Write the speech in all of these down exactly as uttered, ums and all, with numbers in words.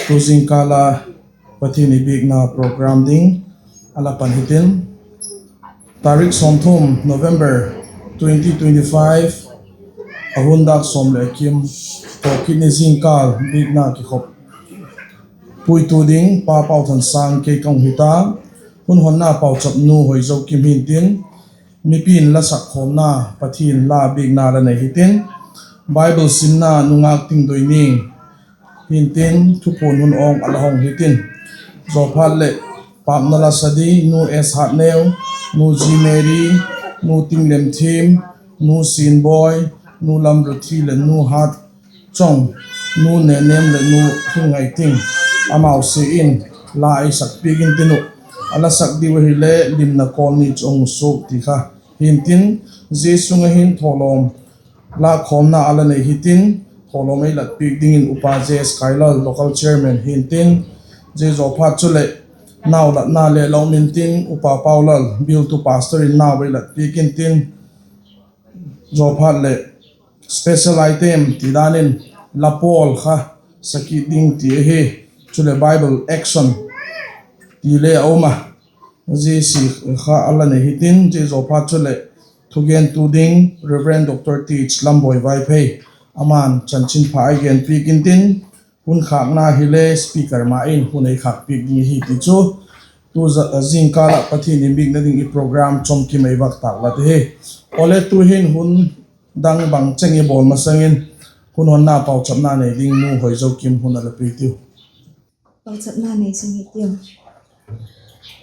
Tu zingkâl a Pathian i biakna program ding a la pan hitin, tarik sawmthum November twenty twenty-five, a hun dâk sawm leh kim, Tawkit ni zingkâl biakna kikhop puitu ding Pa Pauthansâng kei ka hung hita. Hun honna pauchapnu Hoizokim hintin, mipi'n la sak khawmna Pathian la biakna la nei hitin, Bible simna nungâk Tingdoining hintin, thupuan hun awng a la hong hitin, zawphat leh pâkna la sa ding Nu S. Hatneu, Nu G. Mary, Nu Tinglemthiam, Nu Sinboi, Nu Lamruthi leh Nu Hatchong, Nu Nenem leh Nu Hringngaiting, amau sia in la ei sak piak intin uh. A la sak diu ahileh limna kawlni chu hung suak ti kha hintin, zia sung ah hin thawlawm lâk khawmna a la nei hitin, thawlawm ei lat piak dingin Upa J S Kailal, local chairman hintin, zia zawphat chuleh nau latna le la um intin, Upa Paulal, bialtu pastor in nau ei lat piak intin, zawphat leh special item ti dan in la pawl kha sa kit ding ti ahi. Chuleh Bible action ti le a um a, zia sia kha a la nei hitin, zia zawphat chuleh thugentu ding Reverend Doctor Th. Lamboi Vaiphei, ama'n chanchinpha ei gen piak intin, hun khâkna hile speaker ma in hun ei khâk piak ding ahi ti chu tu zingkâl ah Pathian i biakna ding i program chomkim ei vak tâk lat ahi. Awle, tu'hin hun dang bang cheng i bawl masang in, hun honna pauchapna nei ding Nu Hoizokim hun a la pia tiu. Pauchapna nei sung hitiu.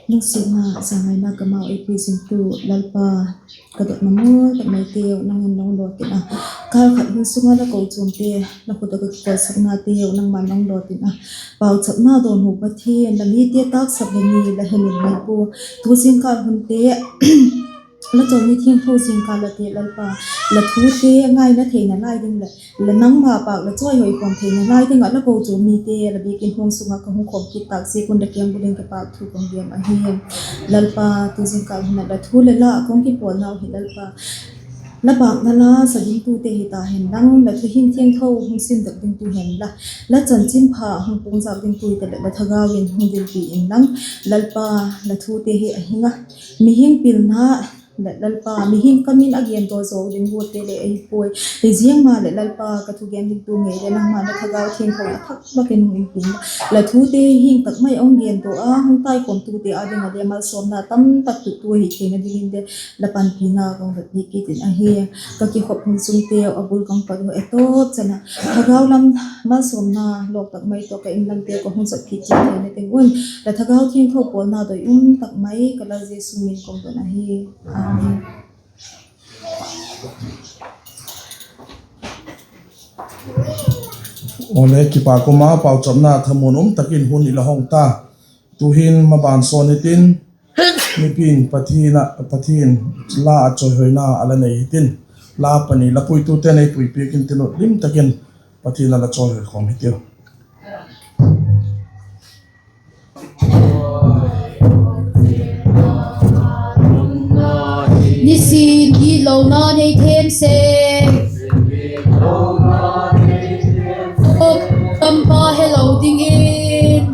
Lungsiatna, zangaina kamau ei pia zingtu Lalpa, ka dotna mawl tak maiteu nang in la hung lawt in a, kâl khat hun sung a la kochuamte la khut ah ka kikoisaknateu nangma'n la hung lawt in a, pauchapna dawnhu Pathian, la mite tâksak leh ni la hemil mai pua. Tu zingkâl hunte, la chawlni thiangtho zingkâl a te Lalpa, la thute ngaina theina lai ding leh la nangma pâk la chawihoi khawm theina lai ding ah la kochuam mite la biakin huang sung ah ka hung khawm kit tâk ziak un la kiang bul in kipâk thu ka hung gen ahi. Lalpa, tu zingkâl hun ah la thu leh la ka hung kipawlnau hi Lalpa, la pâkna la sa dingtute hita hen lang, la thu hing thiangtho hung sim dak dingtu hen la, la chanchinpha hung puangzak dingtu hita leh la thagau in hung dilpi inlang, Lalpa, la thute hi a hing a, mihing pilna leh Lalpa, mihing kam in a gendaw zaw ding guatte le ei puai. Hi ziang maleh Lalpa, ka thugen dingtu ngei le nangma la thagau thiangtho a thak bak in hung umpi inla, la thute hing tak mai a hung gendaw a hung taikhawmtute â ding ah le malsawmna tamtak tuttu ahi theina dingin le la panpina ka hung dot piak kit in ahi. Ka kikhop hun sungteu a bul ka hung pat ua, etawp chan ah thagau lam malsawmna lawk tak mai tawh ka inlamteu ka hung zot kit theina ding un, la thagau thiangtho pawlna doi um tak mai ka Lal Jesu min ka hung don ahi. Amen. Awle, kipâk um a, pauchapna thamuan um tak in hun i la hong ta. Tu'hin maban sawn hitin, mipi'n Pathian ah, Pathian la a chawihoina a la nei hitin, la pani la puitute'n ei puipiak intin uh, lim tak in Pathian la la chawihoi khawm hitiu. Nisin gitlona nei them sek, tampa helo dingin,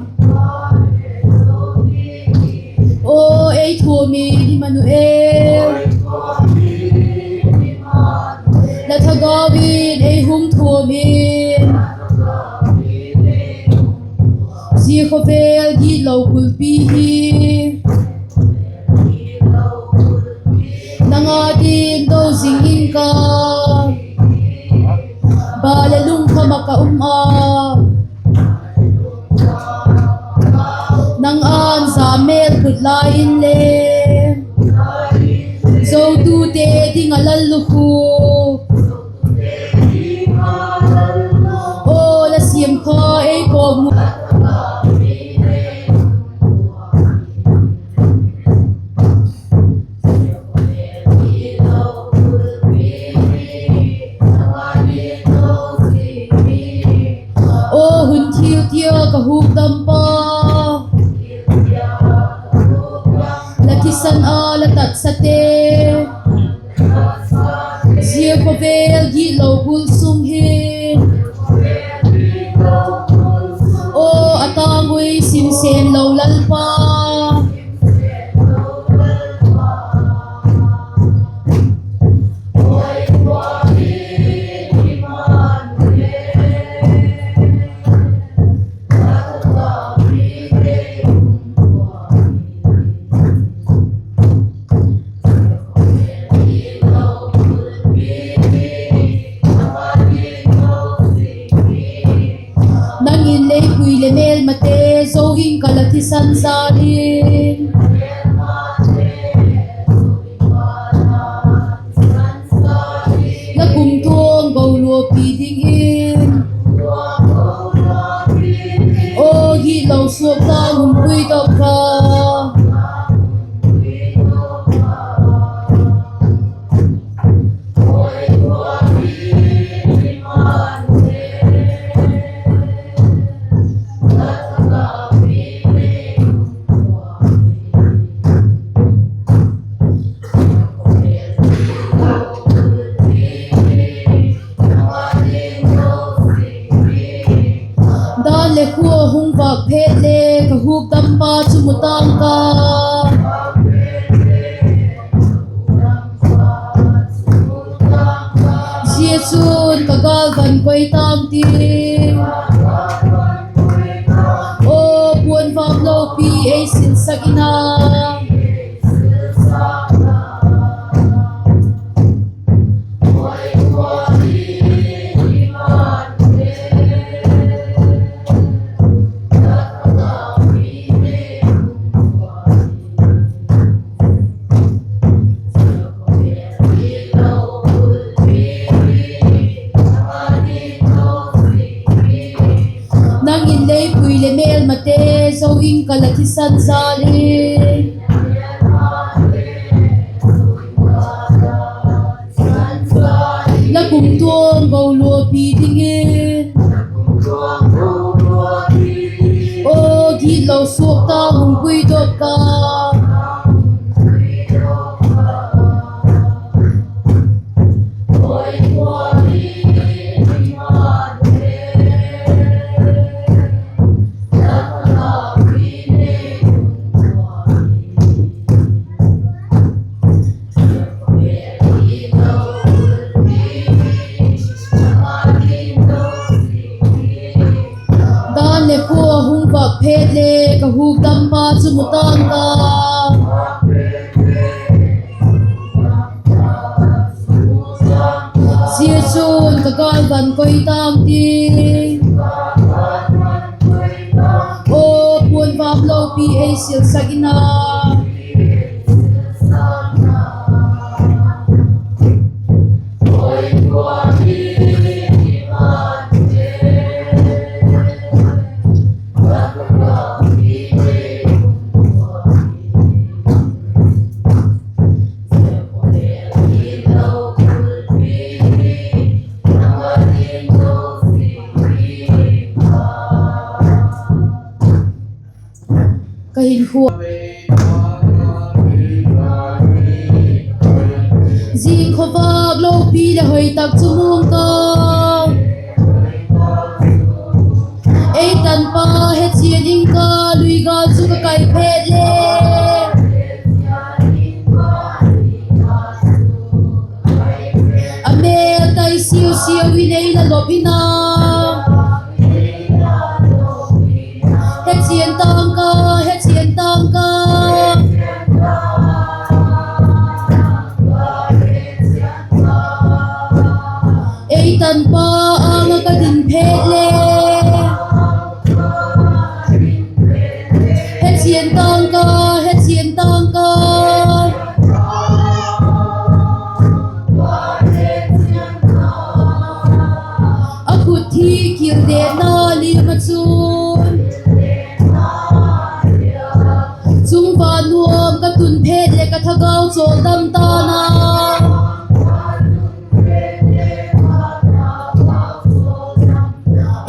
aw ei thuam in Immanuel, la thagau in ei hung thuam in, zia khawvel gitlo kulpi hi nang â ding do zing ing ka, ba leh lungkham ah ka um a, nang ân za mêl khut lai inle, zotute ding ah lallukhuk, aw la siam kha ei kawm Aw hun thil tia ka hukdampa, la thisan a la tatsate, zia khawvel gitlo kul sung hin, aw pui leh mêlmate zo ing ka la thisan zal in. La kumtuang go luapi dingin, aw gitlo suak tâng hun puidok ka. Dan leh khua hung vâk phet le ka hukdampa chu mu tâng ka. Zia chun ka gâlvan koi tâng ti. Aw puan vâmlopi ei silsak in a. Nang in lei pui leh mêlmate zo ing ka la thisan zal in. La kumtuang go luapi dingin, aw gitlo suak tâng hun puidok ka. Dan leh khua hung vâk phet le ka hukdampa chu mu tâng ka. Zia chun ka gâlvan koi tâng ti. Aw puan vâmlopi ei silsak in a. Ka hinkhua. Zing khawvâk lopi leh hoi tak chu muang ka. Ei tanpa hechian ing ka, lui gâl chu ka kai phet le. A mêl tai siau siau in ei la lop in a. Hechian tâng ka, hechian tâng ka. Ei tanpa âng ah ka din phet le. Hechian tâng ka, hechian tâng ka. A khut thi kildetna lim ah chun, chungvâk nuam ka tun phet leh ka thagau chawldam ta'n a.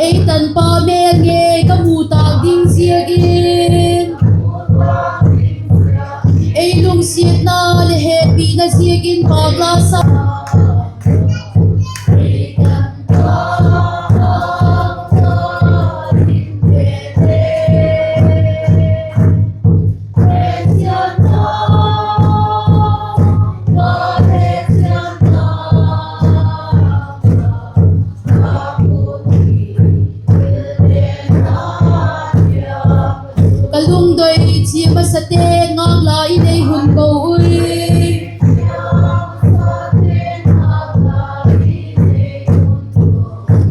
Ei tanpa mêl ngei ka mu tâk ding ziakin, ei lungsiatna leh hepina ziakin pâk la sa. Ka lungdoi chia masate ngâk la in ei hun ko ui.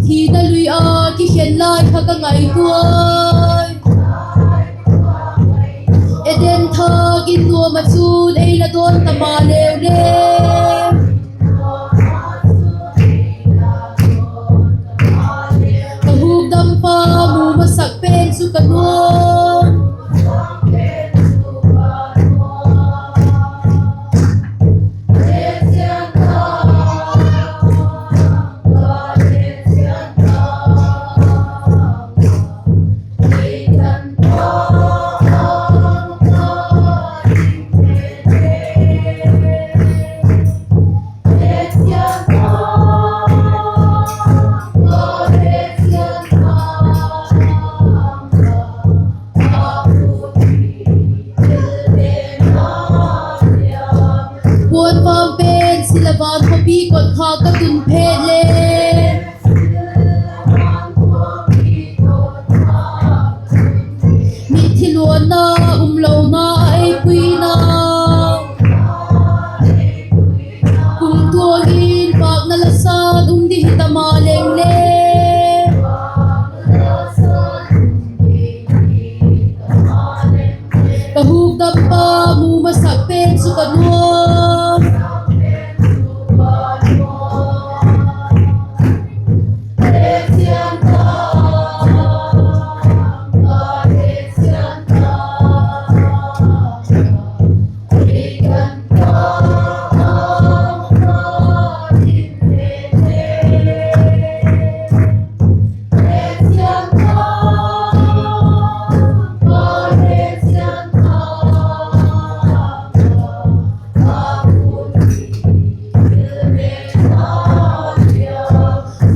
Thina lui a kikhen lai kha ka ngaitua. nuam ah chun ei la dawn ta maleu le. Ka hukdampa mu masak pen chu ka nuam. Puanvâm pen sil a van khawpi kotkhak ka tun phet le. Mithi luanna umlona ei puina, kumtuang in pâkna la san um di hi ta maleng le. Ka hukdampa mu masak pen chu ka nuam.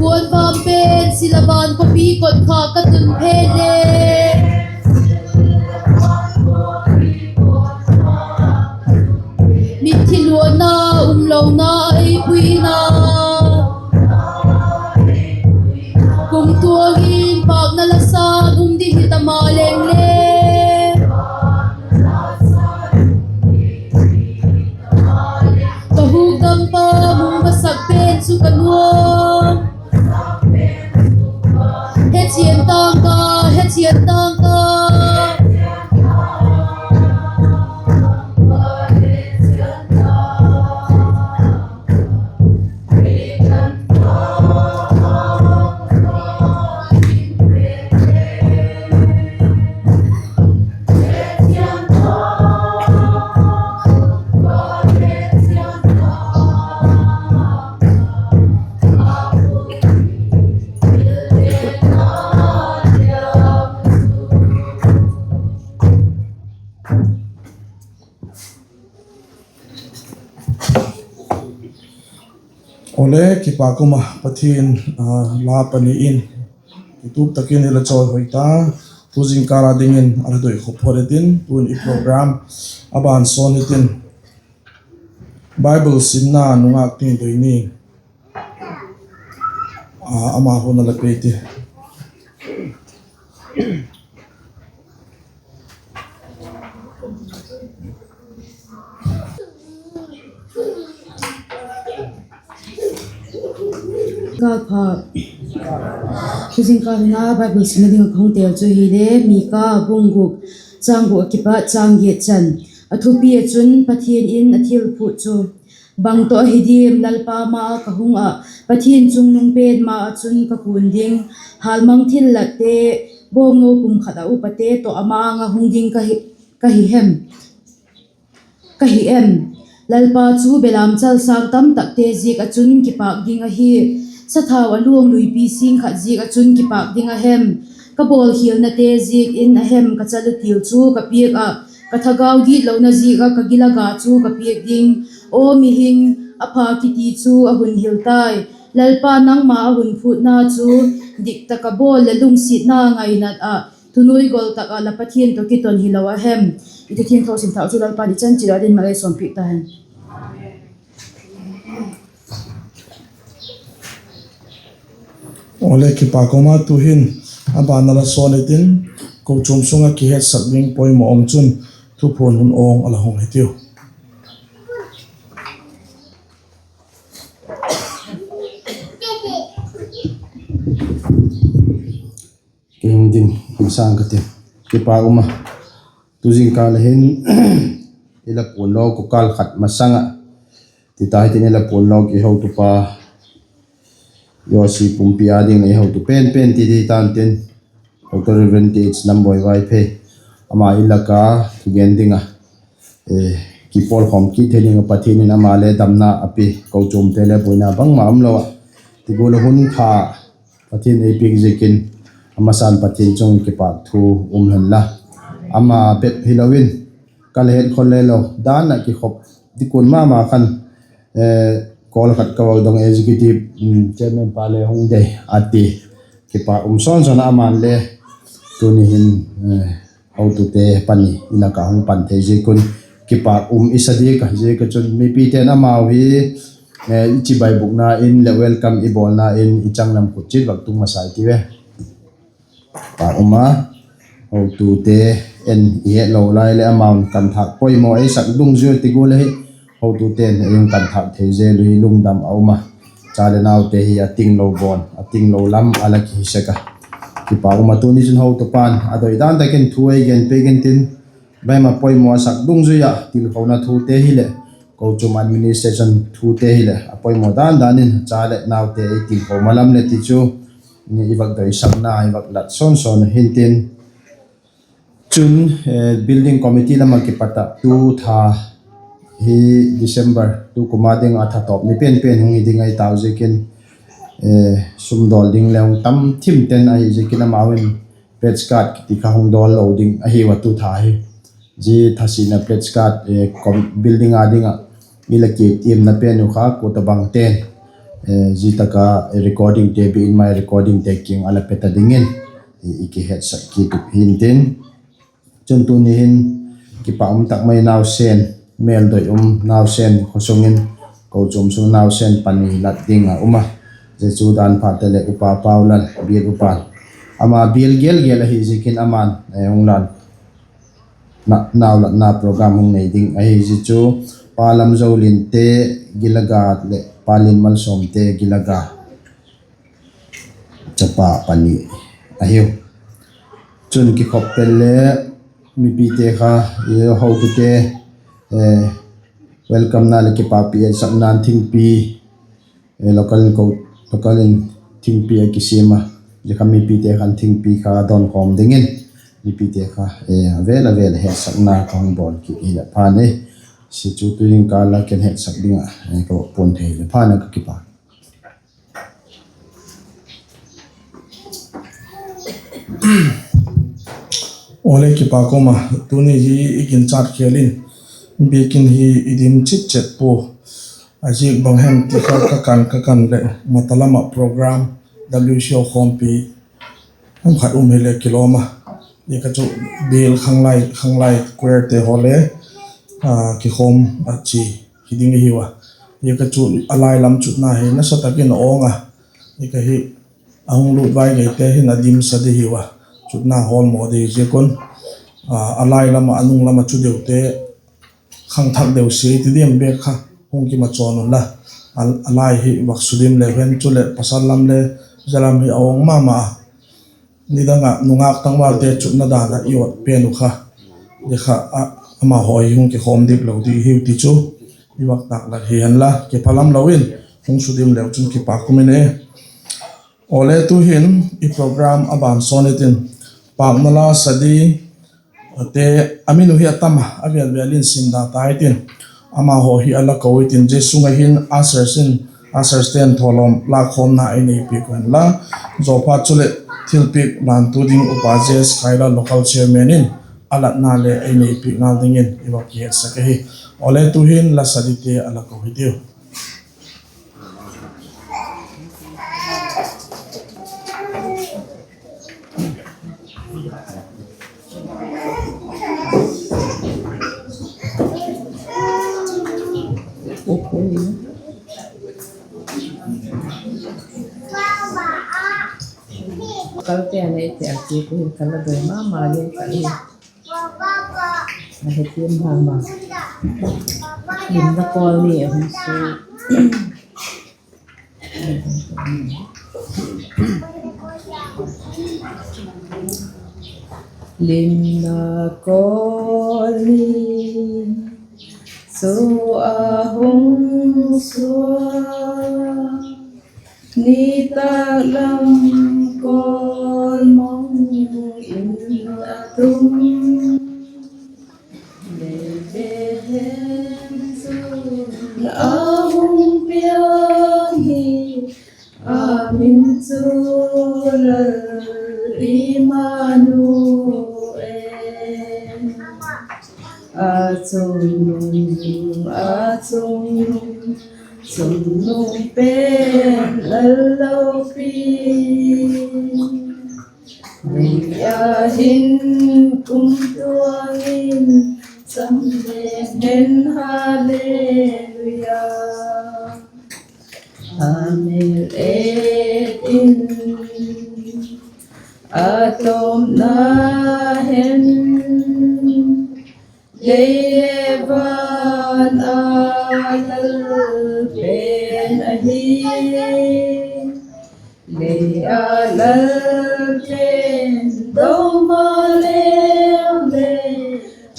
Puanvâm pen sil a van khawpi kotkhak ka tun phet le. Mithi luanna umlona ei puina, kumtuang in pâkna la san um di hi ta maleng le. Ka hukdampa mu masak pen chu ka nuam. Hechian tâng ka, hechian tâng ka. Awle, kipak um a, Pathian, ah, la pani in, kitup tak in i la chawihoi ta, tu zingkal a dingin a la doi khop phot intin, tun i program a ban sawn intin, Bible simna nungâk tin doi ni, ah, ama hun a la pe ti. Kâl pha. Tu zingkal hun a Bible simna ding ah ka hung tel chu hile, Mika bung guk, châng guk a kipat châng giat chan. A thupi ah chun Pathian in a thil phut chu, bang tawh ahi diam, Lalpa ma ah ka hung ah, Pathian chungnung pen ma ah chun ka kun ding, hâlmang thillatte, bawngno kum khat a upate tawh ama âng ah hung ding ka hi, ka hi hem? Ka hi em? Lalpa chu belamchal sâng tamtakte ziak ah chun kipâk ding ahi, sathau a luang luipi sîng khat ziak ah chun kipâk ding a hem? Ka bawlkhialnate ziak in a hem ka chal u til chu ka piak ah, ka thagau gitlona ziak ah ka gil a ga chu ka piak ding? Aw mihing, a pha kiti chu a hun hil tai. Lalpa nangma a hun phutna chu dik tak ah bawl leh lungsiatna ngainat ah, thunuai gol tak ah la Pathian tawh kiton hilo a hem? I thu thiangtho sim thâk chu Lalpa'n i chan chiat a ding malsawmpiak ta hen. Awle, kipak um a, tu'hin a ban a la sawn intin, kochuam sung ah kihetsak ding poimaw um chun, thupuan hun awng a la hung hitiu. Kei hung ding masang ka ti. Kipak um a, tu zingkal a hin i la puan lawk uh kâl khat masang ah, ti ta hitin i la puan lawk i hotupa, Josie pumpi â ding leh i hotu pen pen ti di tan tin, Doctor Reverend T H Lambawi Vaiphei, ama i lak a thugen ding ah, kipawlkhawm kit thei ding ah Pathian in ama le damna a pia, kochuamte le buaina bangma umlo ah, ti gual ah hun pha Pathian ei piak ziakin, a masan Pathian chung kipâk thu um hen la. Ama bep hilo in, ka le het khol le lo dan ah kikhop ding kuan ma ma khan, call khat ka va dong, executive chairman pa le hung dei a ti. Kipâk um sawn sawn a, aman le tuni hin hotute pani i lak ah hung pan thei ziak un kipâk um i sa diak a, ziak a chun mipite'n amau hi i chibai bûkna in leh welcome i bawlna in i changlam khut chiat vak tung masa i ti ve. Kipâk um a, hotute en i hetlo lai leh amau'n kanthâk poimaw ei sak dungzui ti gual ahi, hotute'n ei hung kanthâk thei zel uh hi lungdam a um a, cha leh naute hi a tinglo bawn, a tinglo lam a la kihi sek a. Kipâk um a, tuni chun hotupa'n a doi dan tak in thu ei gen piak intin, bangma poimaw a sak dungzui ah tilkhona thute hileh, kochuam administration thute hileh a poimaw dan dan in cha leh naute ei tilkho ma lam leh ti chu i vak doisakna i vak lat sawn sawn hintin. Chun, building committee lam ah kipat ah tu tha hi December tu kum a ding a tha tawp ni pen pen hung hi ding ahi tau ziakin, sumdawl ding le hung tam thim ten ahi ziakin amau in pledge card kiti kha hung dawl lo ding ahiu a tu tha hi. Zia thasina pledge card building a ding ah i la kitiamna pen uh kha kua tabangte'n zia tak a recordingte, biak in mai recordingte kiang a la pe ta dingin i kihetsak kit uh hintin. Chun tuni hin kipâk um tak mai nausen, mêldoi um nausen, khawsung in, kochuam sung nausen pani lat ding a um a, zia chu dan phat leh upa Paulal, bial upa, ama bial gel gel ahi ziakin ama'n hung lan nau latna program hung nei ding ahi. Zia chu Pa Lamzolinte Gilaga leh Pa Linmalsawmte Gilaga, chapa pani ahiu. Chun kikhop pen le mipite kha, hotute welcomena leh kipâkpi etsakna'n thingpi, local in thingpi a kisiam a, zia kha mipite khan thingpi kha dawnkhawm dingin mipite kha a vêl a vêl hetsakna ka hung bawl kit hileh phan e. Zia chu tu jingkal a ken hetsak ding ah ka puan thei hileh phan a, ka kipâk. Awle, kipâk um a, tuni hi i ginchat khêl in biakin hi i dim chit chet pua. A ziak bang hem ti kha ka kan ka kan leh mata lam ah program, W C O khawmpi khat um hileh kilawm a, zia kha chu bial khanglai, khanglai choirte haw le kikhawm a chi hi ding ahiu a, zia kha chu a lai lam chutna hi nasa tak in a awng a, zia kha hi a hung lût vai geite hin a dimsa di hiu a, chutna hawlmaw di ziak un, a lai lam ah, a nung lam ah chu deute khangthak deu si ti diam bek kha hung kimachawn unla, a lai hi vak sudim leu hen, chuleh pasal lam le zia lam hi a awng ma ma a. Nidang ah nungak tangvalte chutna dan ah i awt pen uh kha, zia kha amahaw hi hung kikhawm dik lo ding hiu ti chu i vak tâklat hi henla, kiphalam lo in hung sudim leu chun kipâk um in e. Awle, tu'hin i program a ban sawn hitin, pâkna la sa dingte, a min uh hi a tam a, a vêl vêl in sim da ta hitin, amahaw hi a la ko hitin, zia sung ah hin ushers in, usherste'n thawlawm lâkkhawmna ei neipiak uh henla, zawphat chuleh thilpiak lântu ding upa J S Khaila, local chairman in a latna le ei neipiak ngal dingin i va kihetsak ahi. Awle, tu'hin la sa dingte a la ko hitiu. Kalte a nei te a ti ku hin ka la doi ma ma le ka hi. A hetthiam ma ma. Limna kawl ni a hun su. Limna kawl ni. Chu a hung suak, nitâk lam kawlmawng in a tung, Bethlehem chun a hung piang hi, a min chu Lal Immanuel. A chungnung, a chungnung, chungnung pen Lal lopi, lei a hin kumtuang in cham leng hen, Halleluia. A mêl et in a tawpna hen, lei leh van a Lal pen ahi. Lei a Lal pen do maleu le,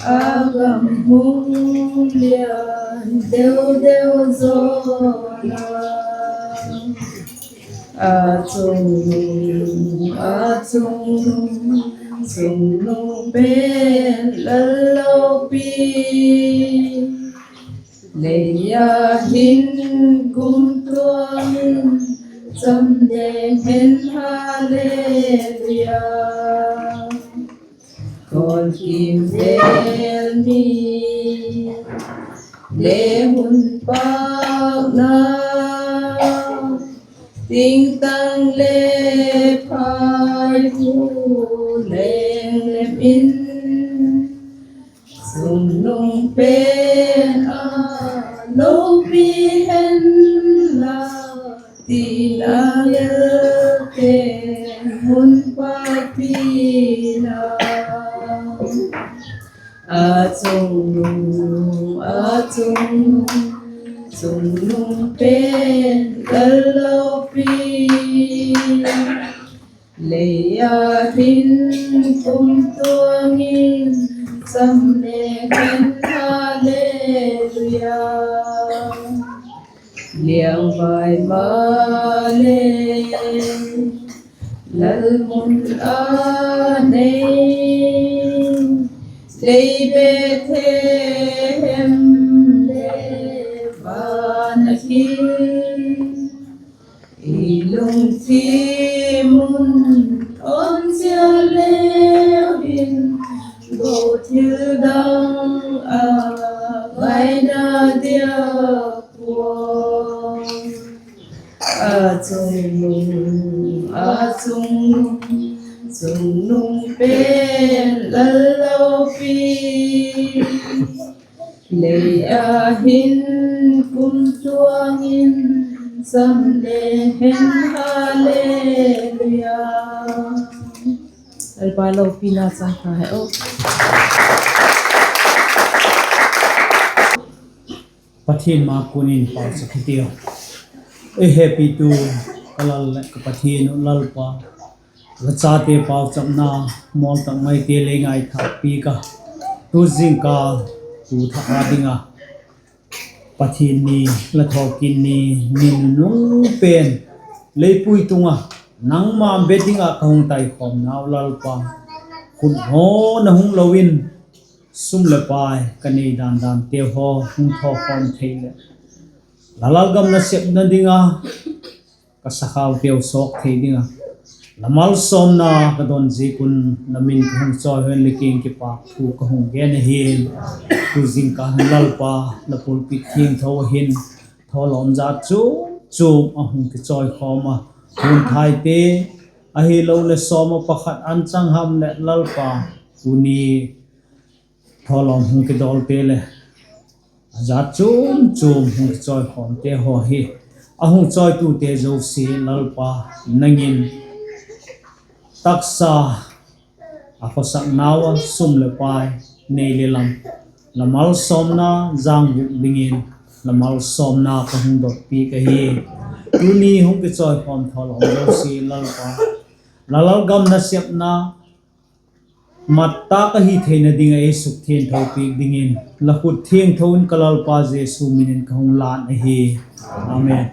a gam hung lian deu deu zaw a. A chungnung, a chungnung, chungnung pen Lal lopi, lei a hin kumtuang in cham leng hen, Halleluia. Kawl kîmvêl mi le hun pâkna, tingtang le phaiphu leng lem in, chungnung pen a lopi hen la, tina lel pen hun pâkpina. A chungnung, a chungnung, chungnung pen Lal lopi, lei a hin kumtuang in cham leng hen, Halleluia. Liangvai ma le Lal mun a nei, lei Bethlehem le van a hin, i lungthim un awn chia leu hin, go thil dang a ngaina dia pua. A chungnung, a chungnung, chungnung pen Lal lopi, lei a hin kumtuang in cham leng hen, Halleluia. Lalpa lopina chang ta hen. Pathian ma kun in pauchap hitiu. Ei hepitu ka Lal leh ka Pathian uh Lalpa, la chate pauchapna mawl tak maite lei ngaithâk piak a, tu zingkal tu thak a ding a Pathian ni, la thawkin ni, ni nunung pen lei pui tung a, nangma be ding ah ka hung taikhawmnau Lalpa, khut haw na hung lo in, sum leh pai ka nei dan dante haw hung thawkhawm thei leh, la lalgam nasepna ding a ka sakhauteu sawk thei ding a, la malsawmna ka don ziak un la min ka hung chawi hen, la kiang kipâk thu ka hung gen ahi. Tu zingkal hin Lalpa, la pulpit thiangtho ah hin thawlawm jat chuam chuam a hung kichawikhawm a, hun thaite ahiloleh sawm ah pakhat an chang ham leh Lalpa, tuni thawlawm hung kidawlte leh a jat chuam chuam hung kichawikhawmte haw hi, a hung chawitute zosia Lalpa, nang in taksa a khawsaknau a sum leh pai, nei leh lam, la malsawmna janguk dingin la malsawmna ka hung dot piak ahi. Tuni hung kichawikhawm thawlawm zosia Lalpa, la lalgam nasepna Mat tak ahi theina ding ah ei sukthiangtho piak dingin la khut thiangtho in ka Lalpa Jesu min in ka hung lan ahi. Amen.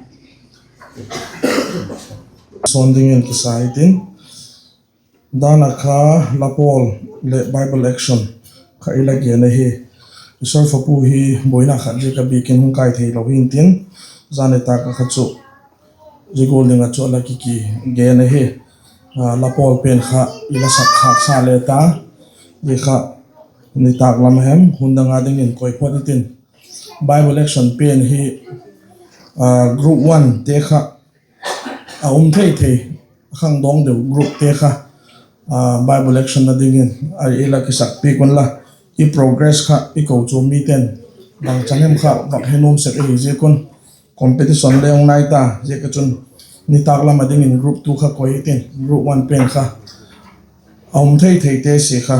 Sawn dingin kisa hitin, dan ah kha la Paul leh Bible action kha i la gen ahi. I sorfa pu hi buaina khat ziak a biakin hung kai theilo hi'ntin, zan nitâk a kha chu zia gual ding ah chu a la ki kigen ahi. La Paul pen kha i la sak khâksa le ta, zia kha nitâk lam a hem hun dang a dingin koi phot hitin, Bible action pen hi group onete kha a um thei thei, a khangdawng deu groupte kha Bible actionna dingin i la kisakpiak unla, i progress kha i kochuam mite'n bangchan hem kha vak he nuam sek ahi ziak un, competition le hung nai ta ziak a chun, nitâk lam a dingin group two kha koi hitin, group one pen kha a um thei theite sia kha,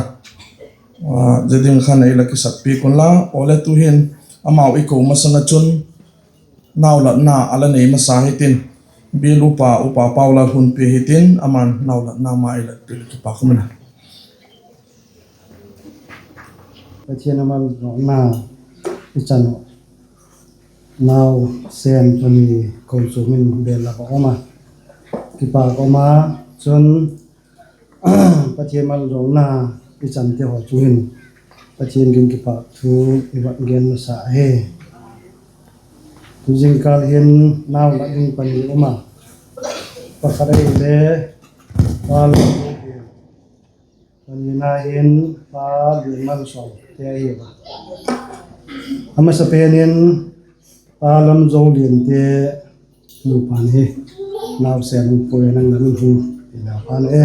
zia ding khan ei la kisakpiak unla. Awle, tu'hin amau i ko masang ah chun naulatna a la nei masa hitin, bial upa, Upa Paulal hun pia hitin, ama'n naulatna ma ei la pia leh kipak um in a. Pathian a malzawlna i chan uh, nausen pani kochuam in bel la va um a, kipak um a, chun Pathian malzawlna i chante haw chung in Pathian gin kipak thu i va gen masa hi. Zingkal hin nau la ding pani um a, pakhat ahile Pa Lamzo, panina hin Pa Lianmalsawmte ahi a. A masapen in Pa Lamzoliante nupa hi nausen puai nang lam in hung i nau pan e.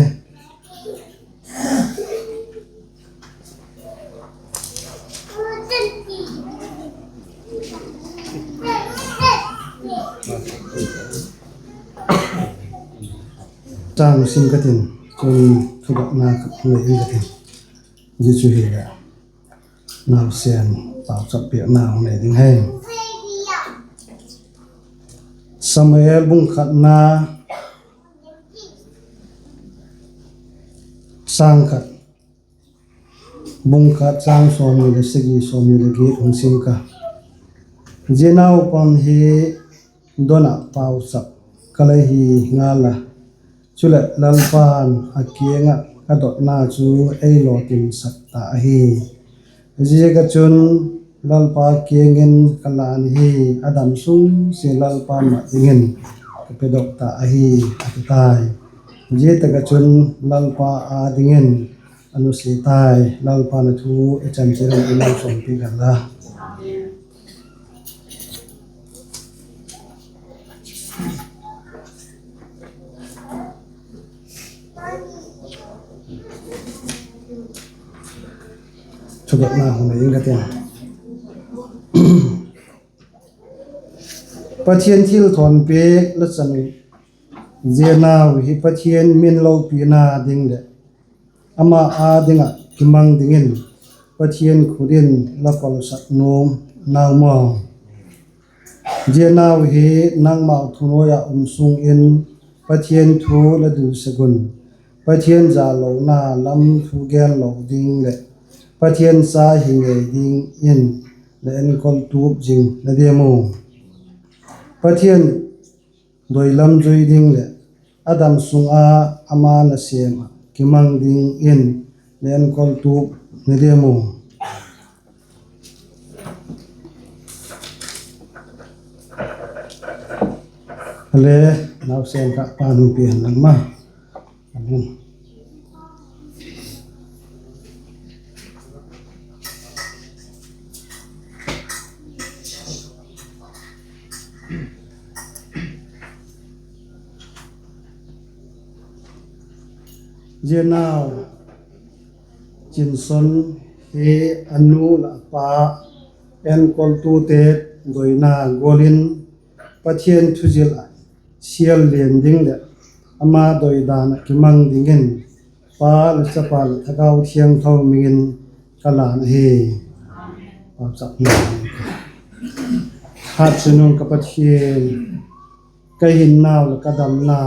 Chang sim ka tin, chun thudotna ka nei ding ka tin. Zia chu hileh, nausen pauchap piakna hung nei ding hi. Samuel bung khatna, chang khat, bung khat chang sawmni leh sagi, sawmni leh giat hung sim ka. Zia naupang hi don ah pauchap ka la hi ngal a, chuleh Lalpa'n a kiang ah ka dotna chu ei lawtinsak ta ahi. Ziaziak ah chun Lalpa kiang in ka lan hi, a dam sung sia Lalpa mat dingin ka pedok ta ahi, a ti tai. Zia tak ah chun Lalpa â dingin a nusia tai. Lalpa'n a thu i chan chiat in ei malsawmpiak hen la. Thudotna hung nei ing ka tin. Pathian thilthawnpiak la chan uh, zia nau hi Pathian min lopina ding leh ama â ding ah kimang dingin Pathian khut in la kolsak nuam nau maw? Zia nau hi nangmau thunuai ah um sung in Pathian thu la dil sek un, Pathian zalona lam thu gen lo ding leh Pathian cha hi ngei dingin la enkol tup zing na diam u? Pathian doi lam zui ding leh a dam sung a ama nasêm ah kimang dingin la enkol tup na diam u? Ale, nausen kha pan hung pia hen lang ma. Amen. Zia nau Chinson hi a nu lah a pa enkoltute doina gual in Pathian thuzil ah sial lian ding leh ama doidan ah kimang dingin Pa leh Chapa leh Thagau Thiangtho min in ka lan ahi. Hatchungnung ka Pathian, ka hinnau leh ka damna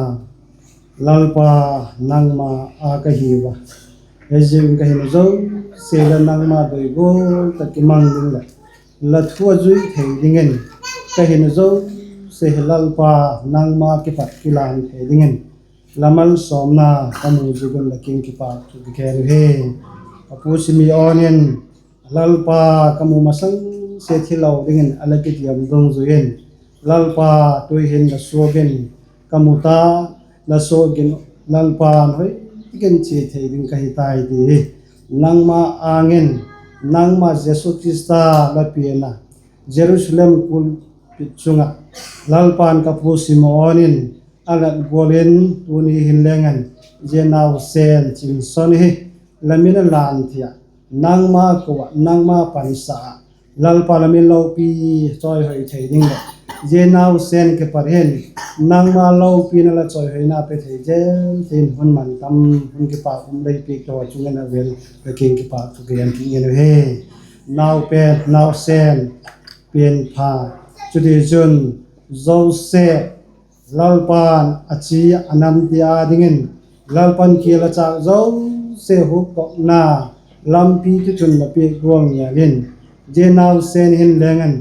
Lalpa, nangma â ka hiu a, Ei ziakin ka hina zosia la nangma doi gual tak kimang ding leh la thu a zui thei dingin ka hina zosia hi Lalpa nangma kipat kilan thei dingin la malsawmna ka mu ziak un la kiang kipâk thu ka gen uhi. Ka pu Simeon in Lalpa ka mu masangsia thi lo dingin a la kitiam dungzui in, Lalpa, tu'hin la suak in ka mu ta, la suak in Lalpa'n hoi tak in chia thei ding ka hi tai ti hi nangma âng in, nangma Jesu Khrista la pian a Jerusalem kulpit chung ah Lalpa'n ka pu Simeon in a lat gual in tuni hin leng an zia nausen Chinson hi la min a lan thei ah, nangma ko ah, nangma pansa ah Lalpa la min lopi chawihoi thei ding leh zia nausen kipat hin nangma lopina la chawihoina pe thei zel thei in hun man tam, hun kipâk um lei piak to chung in a vel la kiang kipâk thu ka gen kit ngen uhi. Nau pen, nausen pianpha, chutichun Joseph, Lalpa'n a chi a namte â dingin Lalpa'n kial a châk zosia hukdokna lampi thuchunna piak gual ngal in, zia nausen hin leng an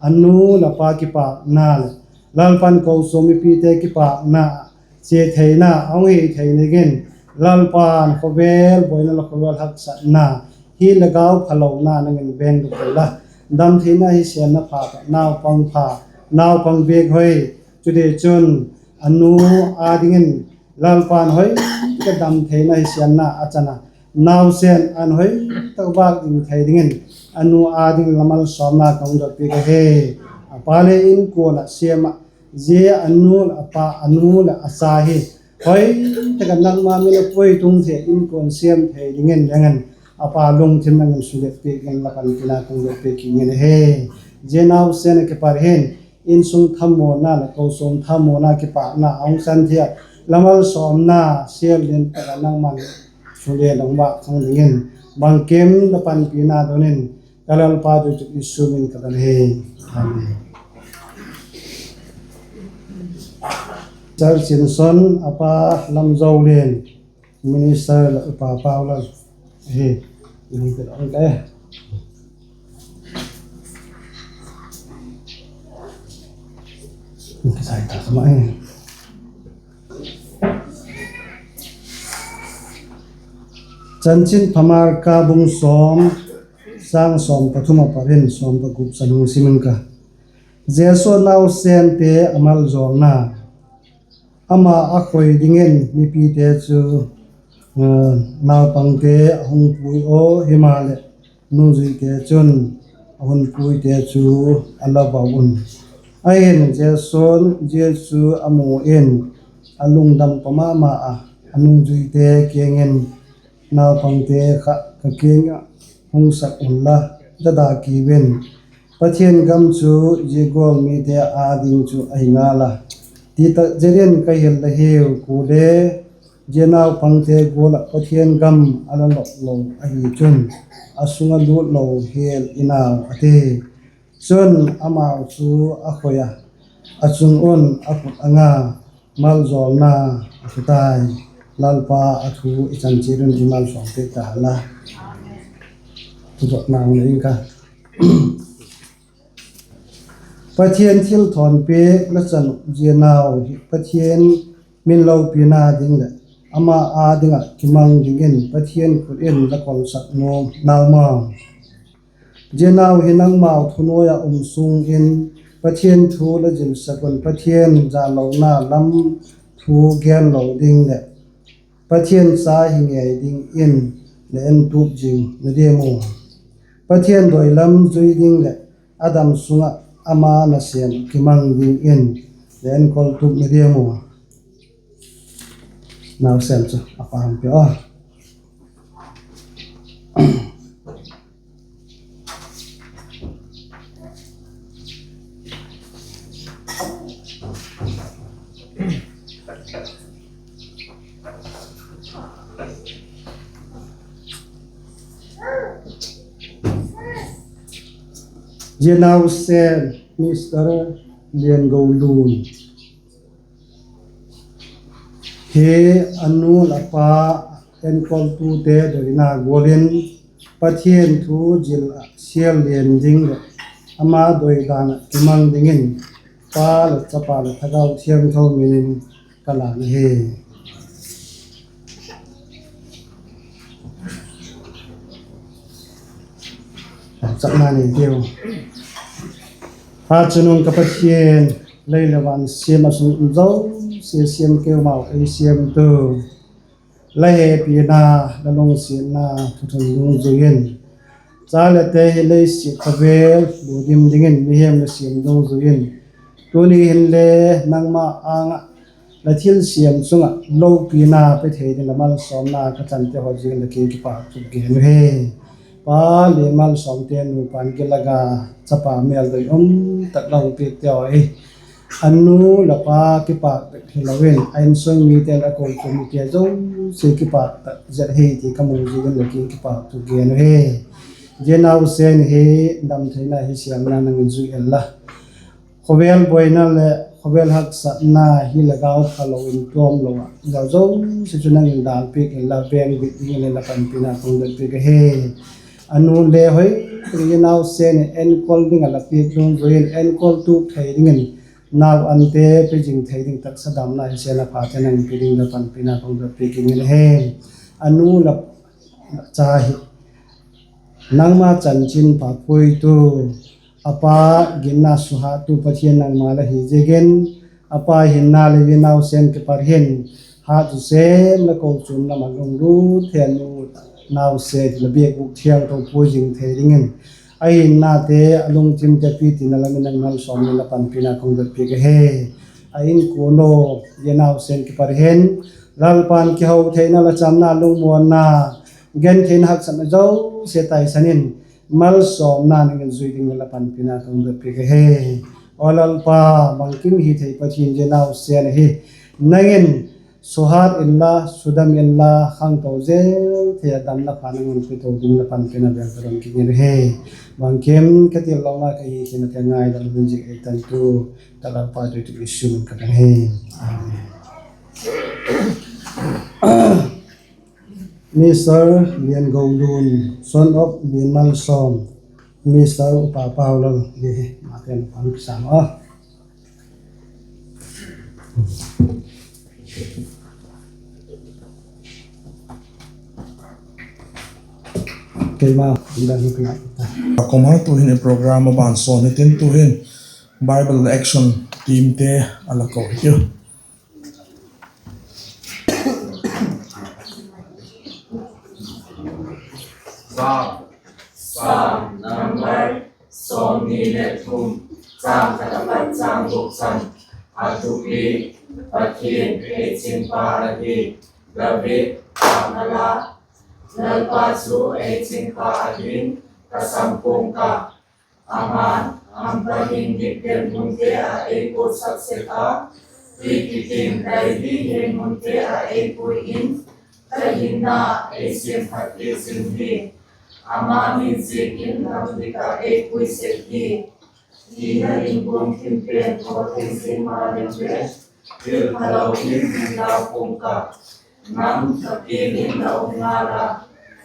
a nu leh a pa kipâkna leh Lalpa'n kochuam mipite kipâkna chia theina a hung hi thei dingin Lalpa'n khawvel buaina leh khawvel haksatna, hi leh gau phalona nang in vêng duk hen la, damtheina hi siamna pha tawh naupang pha, naupang biak hoi, chutichun a nu â dingin Lalpa'n hoi tak a damtheina hi siamna a chan a, nausen an hoi tak vâk ding thei dingin a nu â ding la malsawmna ka hung dot piak ahi. A pa le inkuan ah siam ah, zia a nu leh a pa, a nu leh a cha hi hoi tak a nangma min a puitung thei inkuan siam thei dingin leng an a pa lungthim nang in sulet piak in la panpina ka hung dot piak kit ngen ahi. Zia nausen a kipat hin insung thamuna leh kochuam thamuna kipâkna a hung chan thei a, la malsawmna sial lian tak a nangma'n sulet dong vâk thang dingin bangkim la panpina don in ka Lalpa doi chu Jesu min ka don ahi. Amen. Sir Chinson, a pa Lamzolian, minister leh upa Paulal hi. Chanchinpha Marka bung sawm, châng sawm pathum a pat in sawm pagup chan hung sim ing ka. Jesu nausente a maljawlna. Ama a khoi dingin mipite chu, naupangte a hung pui a, himaleh nungzuite chun a hun puite chu a la bau un. Ahin Jesu'n zia chu a mu in a lungdam pa ma ma a, a nungzuite kiang in, Naupangte kha ka kiang ah hung sak unla, dada kiu in. Pathian gam chu zia gual mite â ding chu ahi ngal a, ti tak zet in ka hil la hiu. Kuale zia naupangte gual ah Pathian gam a la lop lo ahi chun, a sung ah lût lo hial in au, a ti. Chun amau chu a khoi a, a chung un a khut a nga, maljawlna a pe tai. Lalpa a thu i chan chiat un i malsawm piak ta hen la. Thudotna nei ing ka. Pathian thilthawnpiak la chan uh zia nau hi Pathian min lopina ding leh ama â ding ah kimang dingin Pathian khut in la kolsak nuam nau maw? Zia nau hi nangmau thunuai ah um sung in Pathian thu la zilsak un, Pathian zalona lam thu gen lo ding leh Pathian cha hi ngei dingin la en tup zing na diam u? Pathian doi lam zui ding leh a dam sung ah ama nasêm kimang dingin la en kol tup na diam u? Nausen chu a pang pe a. Zia nausen Mister Liangolun hi a nu leh a pa Enkoltute doina gual in Pathian thu zil ah sial lian ding leh ama doidan ah kimang dingin Pa leh Chapa leh Thagau Thiangtho min in ka lan ahi. Chakna nei tiu. Phat chungnung ka Pathian, lei leh van siam a sung um zosia siam keimau ei siamtu, la hepina, la lungsiatna thuthung dungzui in, cha leh te hi lei siat khawvel lu dim dingin mihem la siam dungzui in, tuni hin le nangma âng ah la thilsiam chung ah lopina pe thei ding la malsawmna ka chante haw ziakin la kiang in kipâk thu gen uhi. Pa, lei malsawmte nupa in gil a ga, chapa mêldoi um tak la hung piakte haw hi a nu la pa kipâk bep hilo in a insung mite leh a kochuam mite zosia kipâk tak zet hi ti ka mu ziakin la kiang in kipâk thu gen uhi. Zia nausen hi damtheina hi siamna nang in zui inla, khawvel buaina leh khawvel haksatna hi la gau phalo in tuam lo ah, zia zosia chu nang in dâlpiak inla, vêng bit dingin la panpina ka hung dotpiak ahi. A nu le hoi tak in nausen in enkol ding ah la piak dungzui in enkol tuk thei dingin, nau ante pe zing thei ding taksa damna hi sela phate nang in pe ding la panpina ka hung dotpiak ing in ahi. A nu la cha hi nangma chanchinpha phuitu, a pa ginna suhattu Pathian nangma la hi ziakin, a pa hinna leh zia nausen kipat hin hat chu sem la kochuam lam ah lunglut thei a nu nausen la biakbûk thiangtho pui zing thei dingin, a hinnate, a lungthimte pitinna lam in nang malsawm in la panpina ka hung dotpiak ahi. A inkuan u, zia nausen kipat hin Lalpa'n kiho theina, la chamna, lungmuanna, gentheina, haksatna zosia taisan in malsawmna nang in zui dingin la panpina ka hung dotpiak ahi. Aw Lalpa, bangkim hithei Pathian, zia nausen ahi nang in suhat inla, sudam inla, khangto zel thei a damna pha nang in pe to dingin la panpina bêl ka don kit ahi. Bangkim ka til lo ngai ka hi khin a, ka ngaidam hun zik ei tantu ka Lalpa doi tu Jesu min in ka don ahi. Amen. Mister Liangolun, son of Lianmalsawm, Mister Upa Paulal, hi hi, ma ten pan kisam a. Keima, dan hi kna. A koma tu'hin i program a ban sawn hitin tu'hin Bible Action Team te a la ko hitiu. Psalm, Psalm number sawmni le thum, chang khat apat chang guk chan. A thupi: Pathian ei chingpa ahi. David psalm a la. Lalpa chu ei chingpa ahi'n, ka sampuang ka. Ama'n hampa hing dik den munte ah ei puaksak sek a, tui kiting dai ding hing munte ah ei pui in, ka hinna ei siamphat piak zing hi. Ama min ziakin lam dik ah ei pui sek hi. Thina inbuang thim pen thaw thei zing maleng le, thil phalo in ding lau pum ka. Nang ka kiang in la um ngal a,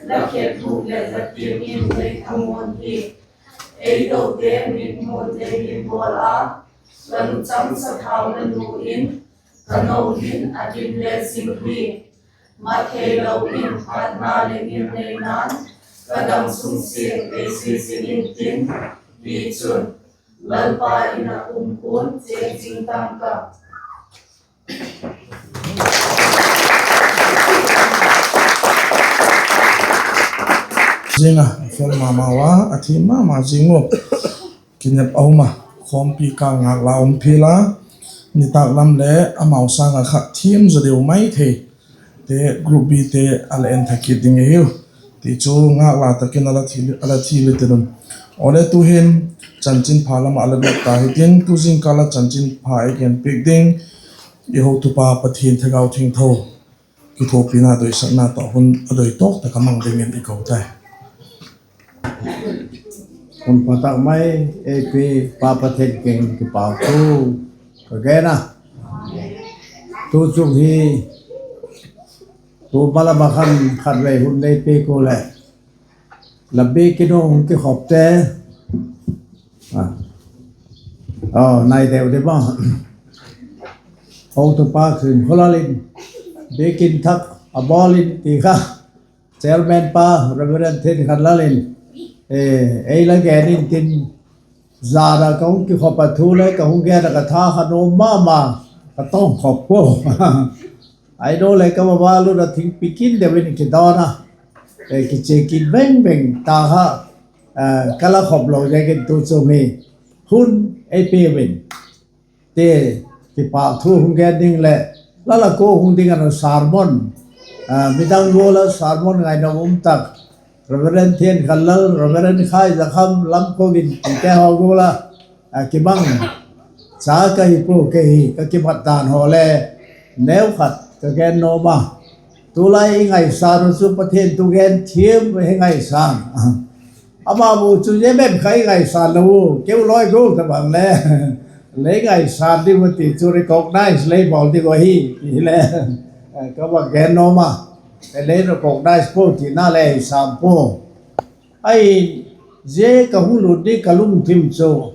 la khetbuk leh la kiang in lei ka muan hi. Ei dote mitmuan lei in bawl a, ka luchang sathau la nu in, ka no hin a dim le zing hi. Ma theilo in phatna leh ngilneina'n, ka dam sung siang ei zui zing intin, tichun, Lalpa in a kumkhuan chêng zing tang ka. Zing a, a fel ma ma ua, a thiam ma ma zing u. Kinep a um a, khawmpi kâng ngâkla um phial a, nitâk lam leh amau sâng ah kha thiam zaw deu mai thei te, Group B te a la en tha kit ding ahiu. Tichu ngâkla tak in a la thi, a la thi le tin un. Awle tu'hin chanchinpha lam ah a la lut ta hitin, tu zingkâl ah chanchinpha ei gen piak ding i hotupa Pathian Thagau Thiangtho kithuapina doisakna tawh hun a doi tawk tak a mang dingin i ko tai. Hun pha tak mai ei pi Pa Pathian kiang in kipâk thu ka gen a. Tu chung hi Kum a la ma khan khatvei hun lei pe ku leh, la biakin hung kikhopte, a, nai deu di ma, hotupa Khinkhawlal in biakin thak a bawl in ti kha, chairman pa Reverend Thenkhanlal in, ei la gen intin, zan a ka hung kikhop a thu le ka hung gen a ka tha kha nuam ma ma, ka tawngkhop pua. Ahidaw le ka va va lut a thingpi kin deu in kidawn a, kichia kit veng veng ta kha, ka la khop lo ziakin tu chung hi hun ei pe uvin ti, kipâk thu hung gen ding leh, la la kua hung ding a na sermon, midang gual a sermon ngaina um tak, Reverend Thenkhanlal, Reverend Khaizakham, Lamkhawvin tite haw gual a kibang cha ka hi pua, kei hi ka kimat dan haw le neu khat ka gen nuam a. Tulai i ngaisan u chu Pathian thu gen thiam hi ngaisan. Amau chu zia bep kha i ngaisan lo u, keu lawi gual tabang le lei ngaisan ding u ti chu recognize lei bawl ding u ahi ti le ka va gen nuam a. Lei recognize pua tina le i sam pua. Ahi, zia ka hung lut ding ka lungthim chu,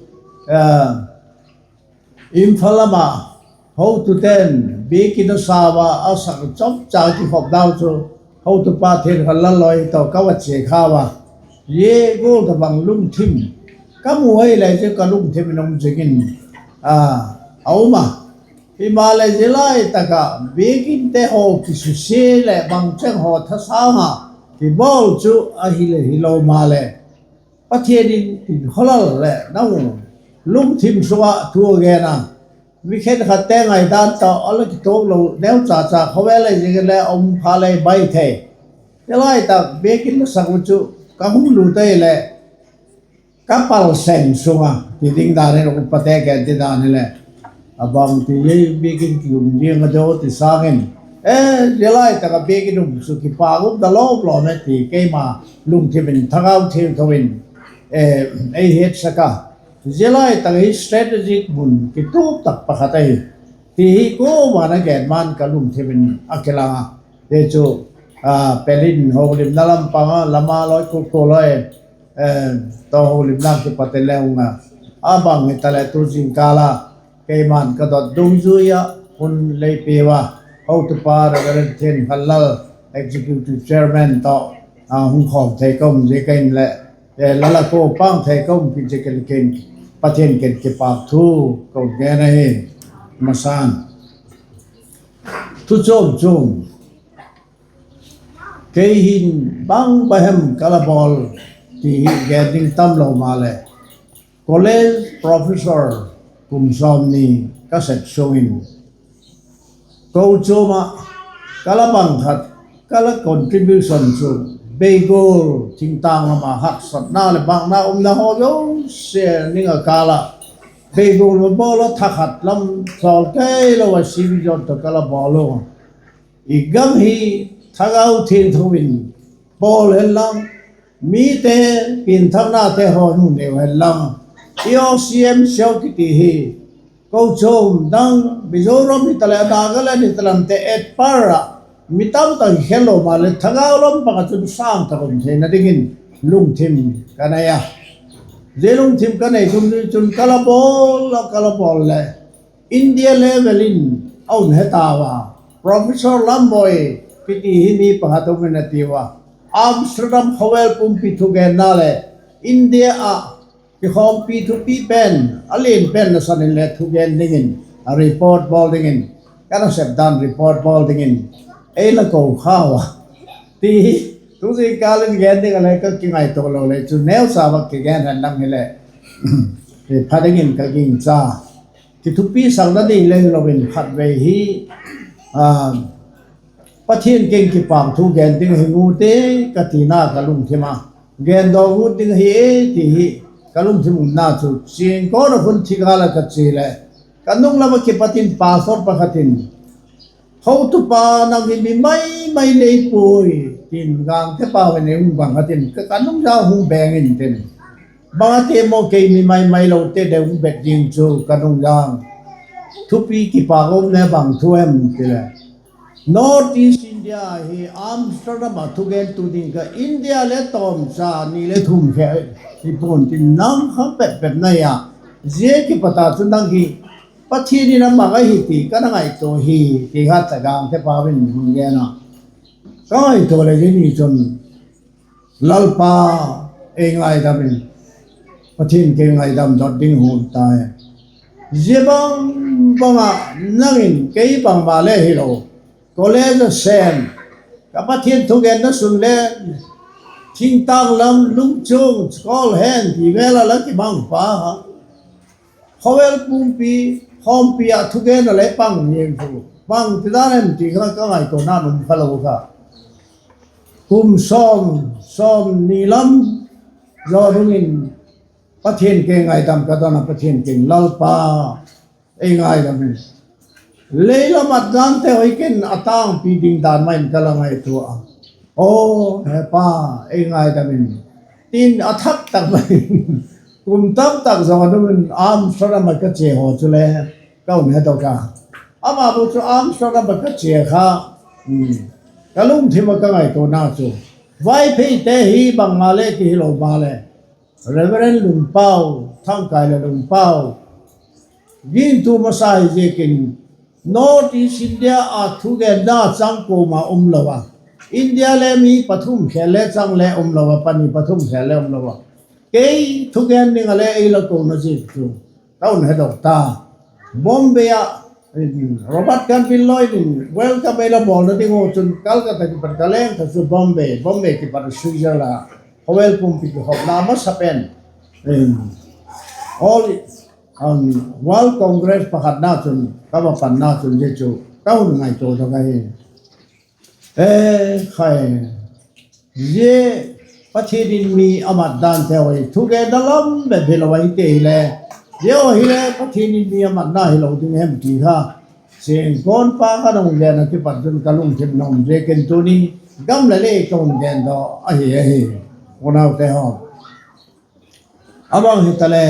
Imphal lam a hotute'n biakin a sau a, a sak chawmcha kikhop dau chu hotupa Thenkhanlal lawi tawh ka va chia kha ua. Zia gual tabang lungthim ka mu ahileh chu ka lungthim in um zing in a um a. Himaleh zia lai tak ah biakinte haw kisusia leh bangcheng haw thasâng a kibawl chu ahileh hilo maleh, Pathian in Khinkhawlal leh nang lungthim sung ah thu a gen a, mi khenkhatte ngaidan tawh a la kituak lo neuchacha khawvel a zing le um kha lei bai thei. Zia lai tak biakin la sak u chu ka hung lut ahileh ka pal seng sung a ti ding dan in, upate gen ti dan hileh, a bangti ei biakin ki um ding a deu ti sâng in, zia lai tak ah biakin um chu kipâk um ta lawm lawm e ti keima lungthim in Thagau Thiangtho in ei hetsak a. Zia lai tak hi strategic mun kitup tak pakhat ahi ti hi kuama'n a gen ma'n ka lungthim in a kilang a. Hi chu, Pelin holimna lam pang a, lama lawi kuk kua lawi tawh holimna kipat in le hung a, a bang hitaleh tu zingkâl a keima'n ka dot dungzui ah hun lei pe ua, hotupa Reverend Thenkhanlal, Executive Chairman tawh hung khawm thei ka um ziak a inleh, la la kua pang thei ka um kit ziak in, Pathian kiang kipâk thu ka hun gen ahi. Masa'n, thu chuam chuam, kei hin bang bang hem ka la bawl ti hi gen ding tam lo maleh, college professor kum sawmni ka sep sung in, kochuam ah ka la bang khat, ka la contribution chu beigual thingtâng lam a haksatna leh bangna umna haw zosia ning a kâl ah beigual va bawl a, thakhat lam sawl kei lo a, sibi zot tawh ka la bawl u. I gam hi Thagau Thiangtho in bawl hen lang, mite pianthaknate haw hun neu hen lang, EOCM siau kiti hi kochuam dang Mizoram hitaleh Nagaland hitaleh lamte et par ah mi tam tak hi khel lo maleh thagau lam pang ah chun sâng tak um theina dingin lungthim ka nei a. Zia lungthim ka nei dungzui chun ka la bawl a, ka la bawl leh India level in a hun he tau a, Professor Lambawi kiti hi mi pakhat um in a tiu a, Amsterdam khawvel pumpi thugenna leh India ah kikhawmpi thupi pen a lian pen nasan in le thugen dingin, report bawl dingin, ka nasep dan report bawl dingin ei la ko kha ua ti hi tu zingkâl in gen ding a le ka kingaitua lo le chu neucha vak kigen hen lang hileh pha dingin ka gingcha. Kithupisakna ding le hilo in khatvei hi Pathian kiang kipâk thu gen ding hi ngut e ka tina ka lungthim a, gen daw ngut ding ahi e ti hi ka lungthim umna chu chiang kawn a khun thigâl ah ka chia leh ka nung lam ah kipat in pastor pakhat in, Hotupa, nang hi mi mai mai lei puai, tin Gangte pau in ei hung bang khat in ka nungzâng hung beng intin, bang a ti maw, kei mi mai mai lote deu hung bet ding chu ka nungzâng. Thupi kipâk um ne bang thu em ti leh, North East in India hi Amsterdam ah thugentu ding ka, India le tawmcha ni le thum khe hi pua'n tin, nang khang pet pet na hi a, zia kipat a chu nang hi Pathian in a mang ahi ti ka na ngaitua hi, ti kha Chagangte pa in hun gen a. Ka ngaitua leh zia ni chun Lalpa ei ngaidam in, Pathian kei ngaidam dot ding hun tai. Zia bang bang ah nang in kei bangma le hilo, college a sêm, ka Pathian thugenna sun le thingtâng lam lungchuang kawl hen ti vel a la kimang pa ha. Khawvel pumpi, khawmpi ah thugen a le pang hian chu, bangtidan em ti kha ka ngaituana um kha lo kha. Kum sawm, sawmni lam zaw dungin Pathian kei ngaidam ka don a, Pathian kei, Lalpa ei ngaidam in, lei lam a dante hoi ken a tângpi ding dan mai in ka la ngaitua a. Aw, he Pa, ei ngaidam in, tin a thak tak mai in, kum tam tak zaw dungin Amsterdam a ka chia haw chule ka hun hedok a. Ama bu chu Amsterdam a ka chia kha, ka lungthim a ka ngaituana chu, Vaipheite hi bangma le ti hilo maleh, Reverend Lungpau, Thangkai leh Lungpau, gingtu masa hi ziakin, North East India a thugenna chang kuama um lo a, India le mi pathum khêl le chang le um lo a, pani pathum khêl le um lo a, kei thugen ding a le ei la kona ziak chu ka hun hedok ta. Bombay ah Robert Glanville Lloyd in welcome ei la bawlna ding u chun Calcutta kipat ka leng tha chu Bombay, Bombay kipat Switzerland, khawvel pumpi kikhopna masa pen, All, World Congress pakhatna chun ka va panna chun zia chu ka hun ngaitua dok ahi. E, khai, zia Pathian in mi a mat dante hoi thugenna lam bep hilo ahite hile, zia hile Pathian in mi a matna hilo ding hem ti kha, Singkawnpa kha nung gen a kipat chun ka lungthim na um ziakin tuni gam le lei ka hun gen daw ahi ahi. Unaute haw, a bang hitale,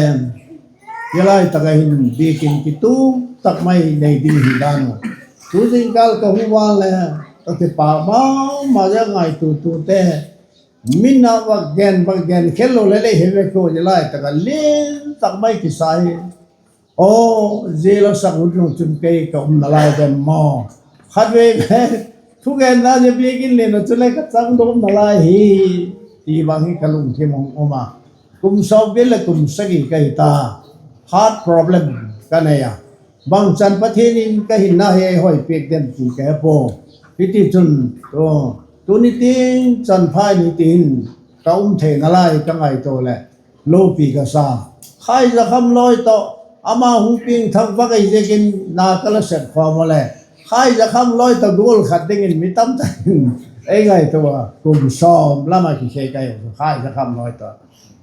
zia lai tak a hin biakin kituk tak mai nei ding hi dan u. Tu zingkal ka hung vang le, ka kipâk ma ma zia ngaituatute, min a va gen va gen khel lo le lei he ve ko, zia lai tak a lian tak mai kisa hi. Aw, zia la sak hun nung chun kei ka umna lai dem maw? Khatvei thugenna zia biakin lian a chule ka chang dawmna lai hi, ti bang hi ka lungthim hung um a. Kum sawmgiat leh kum sagi ka hi ta, heart problem ka nei a. Bangchan Pathian in ka hinna hi ei hoi piak dem ti ka he pua. Hitichun, tuni tiang chan pha in hiti hin ka um theina lai ka ngaitua leh, lopi ka sa. Khaizakham lawi tawh, ama hung piangthak vak ei ziakin na ka la sep khawm a le, Khaizakham lawi tawh gual khat dingin mi tamtak in ei ngaitua a, kum sawm lam a kikhei ka hi, Khaizakham lawi tawh.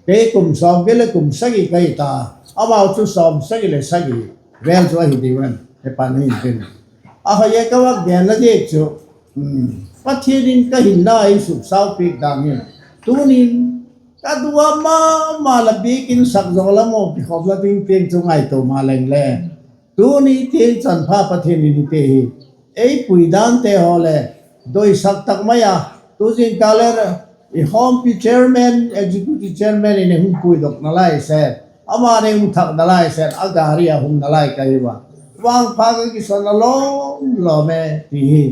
Kei kum sawmgiat leh kum sagi ka hi ta, amau chu sawmsagi leh sagi vel chu ahi diu em, he pan hin tin. A kha e ka vak genna ziak chu, Pathian in ka hinna ei suksau piak dan hin, tunin ka dua ma ma la biakin sak zaw la maw kikhawmna ding tiang chu ngaitua ma leng le, tuni tiang chan pha Pathian in hiti hi ei pui dante haw leh doisak tak mai a, tu zingkal le i khawmpi chairman, executive chairman in ei hung puidokna lai set, ama'n ei hung thakna lai set, a gari a hung na lai ka hi ua. Vangpha ka kisa na lawm lawm e ti hi,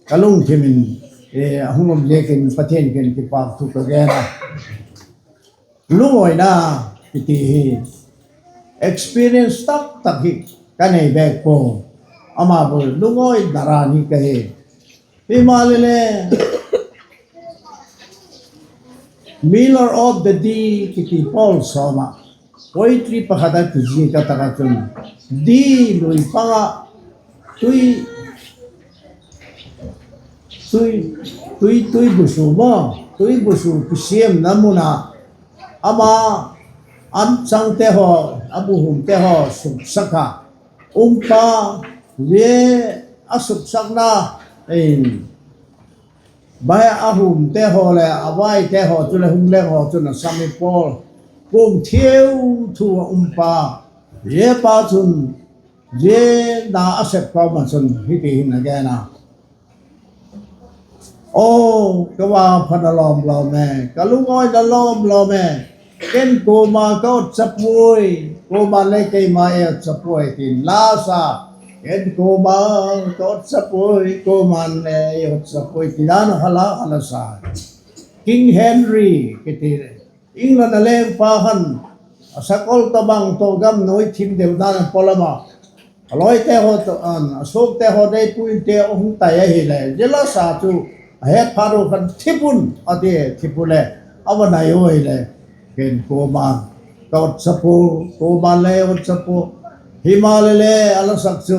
ka lungthim in a hung um ziakin Pathian kiang in kipâk thu ka gen a. Lungawina kiti hi experience tak tak hi ka nei bek pua. Ama bu lungawina ran hi ka hi. Himaleh le, Miller of the Deep kiti pawl sawm ah poetry pakhat a kizik a tak ah chun, di lui pang ah tui, tui, tui, tui busu maw, tui busu kisiamna mun ah ama anchangte haw, a buhumte haw suksak a, umpa, zia a suksakna, bai a humte haw leh a vaite haw chuleh hung leng haw chun a sami pawl, kuang thiu thu a umpa, zia pa chun zia na a sep kawm ah chun hiti hin a gen a: Aw, ka vangphatna lawm lawm e, ka lungawina lawm lawm e, ken kuama ka otsa puai, kuama'n le keima ei otsa puai, tin la sa. Ken kuama ka otsa puai, kuama'n le ei otsa puai, ti dan a la, a la sa. King Henry kiti, England a lengpa khan, a sakol tawhbang tawh gam nuai thim deu dan a pawlam a, a lawite haw tawh, a suakte haw deipui inte a hung tai ahile, zia la sa chu a het phat u khan, Thip un, a ti, thip u le, a va nai u ahile, Ken kuama'n ka otsa pua, kuama'n le otsa pua. Himaleh le, a la sak chu,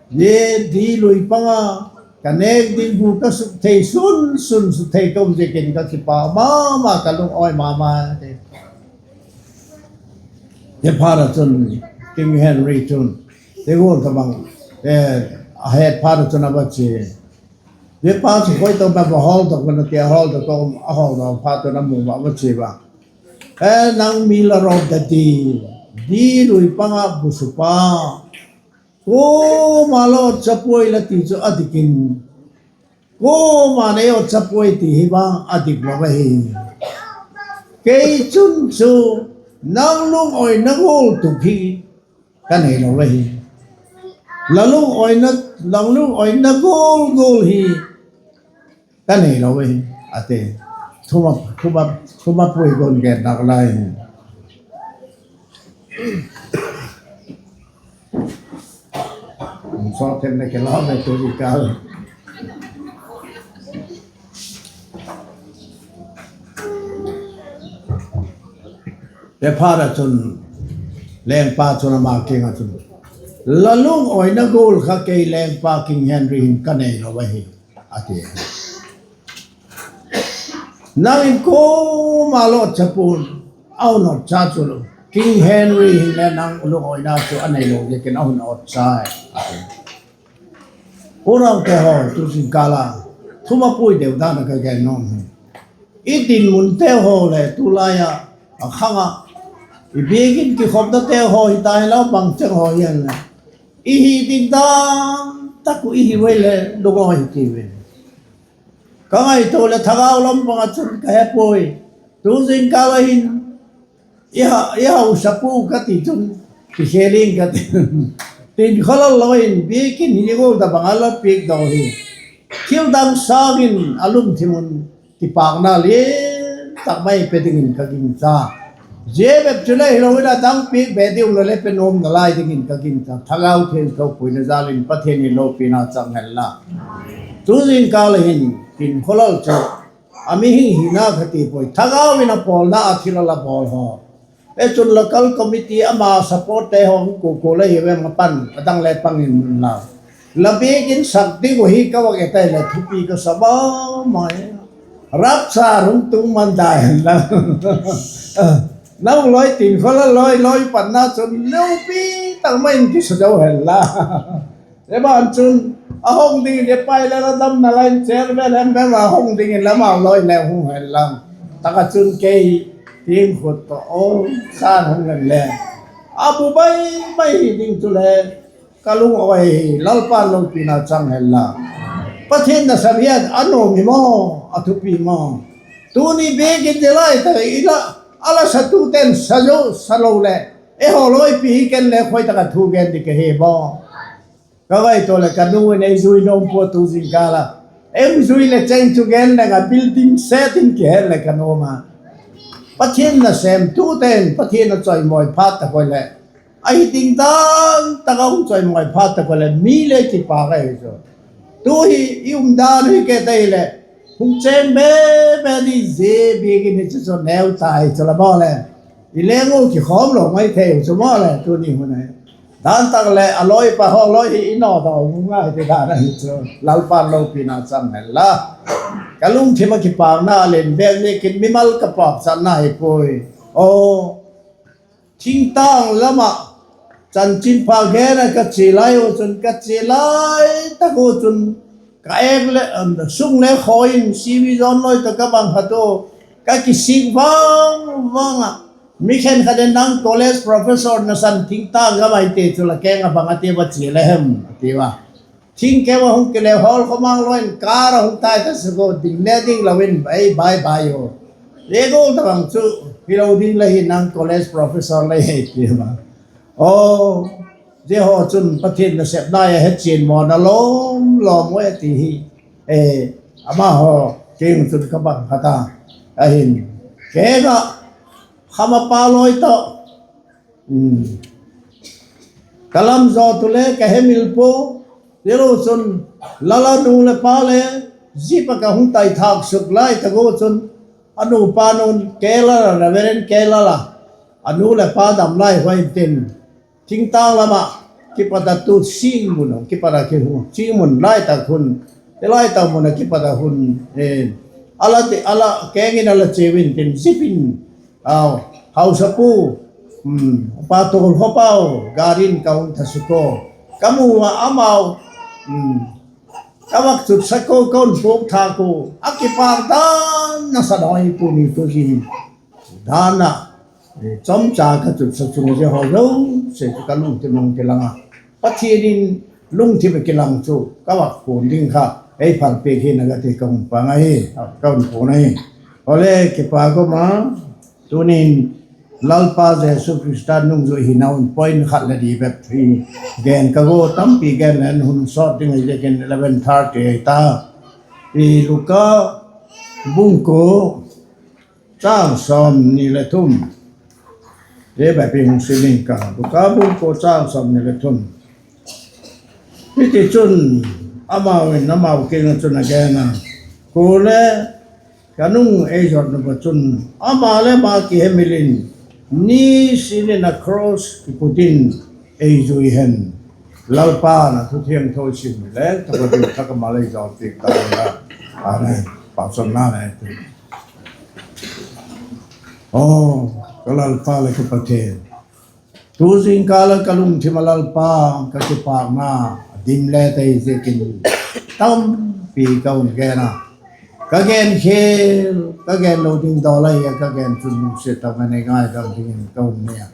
Zia di lui pang a ka nêk ding bu ka suk thei sun sun, suk thei ka um ziakin ka kipâk ma ma, ka lungawi ma ma, a ti. Zia phat ah chun King Henry chun, zia gual tawhbang, a het phat ah chun a va chia. Zia pa chu koi tawh va hawldok un a ti a, hawldok a um, a hawldok phat un a mu a, a va chia a, E, nang mi la rawp da di, di lui pang ah busupa, kuama la otsa puai la ti chu a dik in, kuama'n ei otsa puai ti hi vang a dik lo ahi. Kei chun chu nang lungawina gual tuk hi ka neilo ahi. La lungawina, la lungawina gual gual hi ka neilo ahi, a ti. Thuma, thuma, thuma pui gual gen nak lai hi. Sawt themna kila mai tu i kal. Zia phat ah chun lengpa chun ama kiang ah chun, La lungawina gual kha kei lengpa King Henry hin ka neilo ahi, a ti. Nang in kuama la otsa pua'n, a hun otsa chu King Henry hin le nang lungawina chu a neilo ziakin a hun otsa, a ti. Unaute haw, tu zingkal a thuma pui deu dan a ka gen nuam hi. I dinmunte haw leh tulai ah, a khang ah, i biakin kikhopnate haw hita inla, bangcheng haw hi'n le, i hi ding dan tak uh i hi uai le lungawi hi tiu in. Ka ngaitua leh thagau lam pang ah chun ka he puai. Tu zingkal a hin i hausapu ka ti chun, kikhel ing ka ti. Tin kholal lo in biakin hi gual tawhbang a la piak daw hi, thil dang sâng in a lungthim un kipâkna lian tak mai pe dingin ka gingcha. Zia bep chu le hilo in a dang piak be ding um lo le pe nuam nalai dingin ka gingcha. Thagau Thiangtho puina jal in Pathian in lopina chang hen la. Tu zingkal a hin tin kholal chu a mihing hina ka ti puai, thagau in a pawlna a thil a la bawl haw. E chun local committee ama supportte haw hung kua kua le hi em a pan, a dang le pang in la. La biakin sak ding uh hi ka vak et ai leh thupi ka sa ma mai. Rapture hung tung man ta hen la. Nau lawi tin kholal lawi lawi panna chun lopi tak mai in kisa zo hen la. E ban chun a hong dingin e pai le la damna lai in chairman em em a hong dingin lamau lawi le hung hen la. Tak ah chun kei tiang khut tawh aw, san hung hen le, a bu bai mai hi ding chu le ka lungawi hi, Lalpa'n lopina chang hen la. Pathian nasem hian a nuam hi maw, a thupi maw? Tuni biakin zia lai tak i la, a la satute'n sa zo sa lo leh, eihaw lawipi hi ken le khoi tak ah thu gen ding ka hi maw? Ka ngaitua leh ka nu in ei zui nuam pua tu zingkal a. Ei zui leh cheng chu gen leng a building set in kihet leh ka nuam a. Pathian nasem tute'n Pathian a chawimawi phat tak ua leh, ahi ding dan tak a hung chawimawi phat tak ua leh mi le kipâk ahi chu. Tu hi i umdan hi ke tai leh, hung cheng be be di zia biakin hi chu chu neu tai chu la maw le. I leng u kikhawm lo mai thei u chu maw le tuni hun ahi. Dan tak leh a lawipa haw lawi hi i nawdaw ngai ti dan ahi chu. Lalpa'n lopina chang hen la. Ka lungthim ah kipâkna a len bêk ziakin mimal ka pâkchatna hi puai. Aw, thingtâng lam ah chanchinpha gen a ka chia lai u chun, ka chia lai tak u chun, ka êk le, sung le khaw in C V John Lawi tawh ka bang khat u, ka kisik vang vang ah. Mi khenkhat in, Nang college professor nasan thingtâng gam ai te chu la keng ah bang a ti va chia le hem? a tiu a. Thingkeu a hung kile hawl kha mang lo in kâr a hung tai ta sek u, ding le ding lo in ei bye bye u. Zia gual tak ang chu hilo ding la hi, nang college professor la hi ti ma. Aw, zia haw chun Pathian nasepna a hechian mawna lawm lawm u e ti hi, amahaw kiang chun ka bang kha ta. Ahin, kei ah kham a pa lawi tawh ka lam zawtu le ka hemil pua. Zia lo chun Lal a nu leh pa le zip ah ka hung tai thâk suk lai tak u chun, a nupa nu'n Keller, Reverend Keller a, a nu leh pa dam lai hua intin, thingtâng lam ah kipat a tu sing mun, kipat a ki hu sing mun lai tak hun, ti lai tak mun ah kipat a hun, a la ti, a la keng in a la chiau intin, zip in, hausapu, pa Tawlkhawpau gari in ka hung tha suk u. Ka mu ah amau ka vak chutsak u, ka hun puak thâk u, a kipâk dan nasa doi tuni tu zing dan ah, chawmcha ka chutsak chung zia haw zosia chu ka lungthim ah hung kilang a, Pathian in lungthim ah kilang chu ka vak puan ding kha ei phalpiak hin a ka ti, ka hun pang ahi, ka hun puan ahi. Awle, kipâk um a, tuni'n Lalpa Jesu Khrista nungzui hina hun point khat leh ni bep hi gen ka gua, tampi gen leng hun sawt ding ahi ziakin eleven thirty ahi ta. I Luka bung kua, châng sawmni leh thum, zia bep hi hung sim ing ka, Luka bung kua châng sawmni leh thum. Hitichun, amau in amau kiang ah chun a gen a, Kuale, ka nung ei zawt nop ah chun, ama leh ama kihemil in, nisin in a cross kiput in ei zui hen. Lalpa'n a thu thiangtho i sim leh tak a ding tak a mal ei zawlpiak ta hen la. Amen. Pastor na le tu, aw, ka Lalpa leh ka Pathian, tu zingkal ah ka lungthim ah Lalpa, ka kipâkna a dim le tei ziakin tampi ka hun gen a, ka gen khel, ka gen lo ding dawl ahi a, ka gen chun lungsiat tak mai in ei ngaidam dingin ka hun ne a.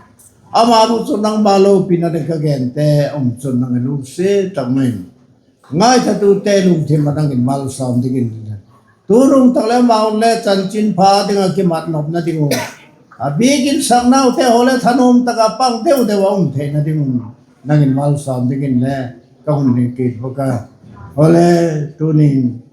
Ama bu chun nangma lopina ding ka gente um chun nang in lungsiat tak mai in ngaithatute lungthim ah nang in malsawm dingin, tu nung tak leh amau le chanchinpha ding ah kimat nopna ding uh, a biakin saknaute haw le thanuam tak ah pang deu deu a um theina ding un nang in malsawm dingin le ka hun ning kit bawk a. Awle, tuni'n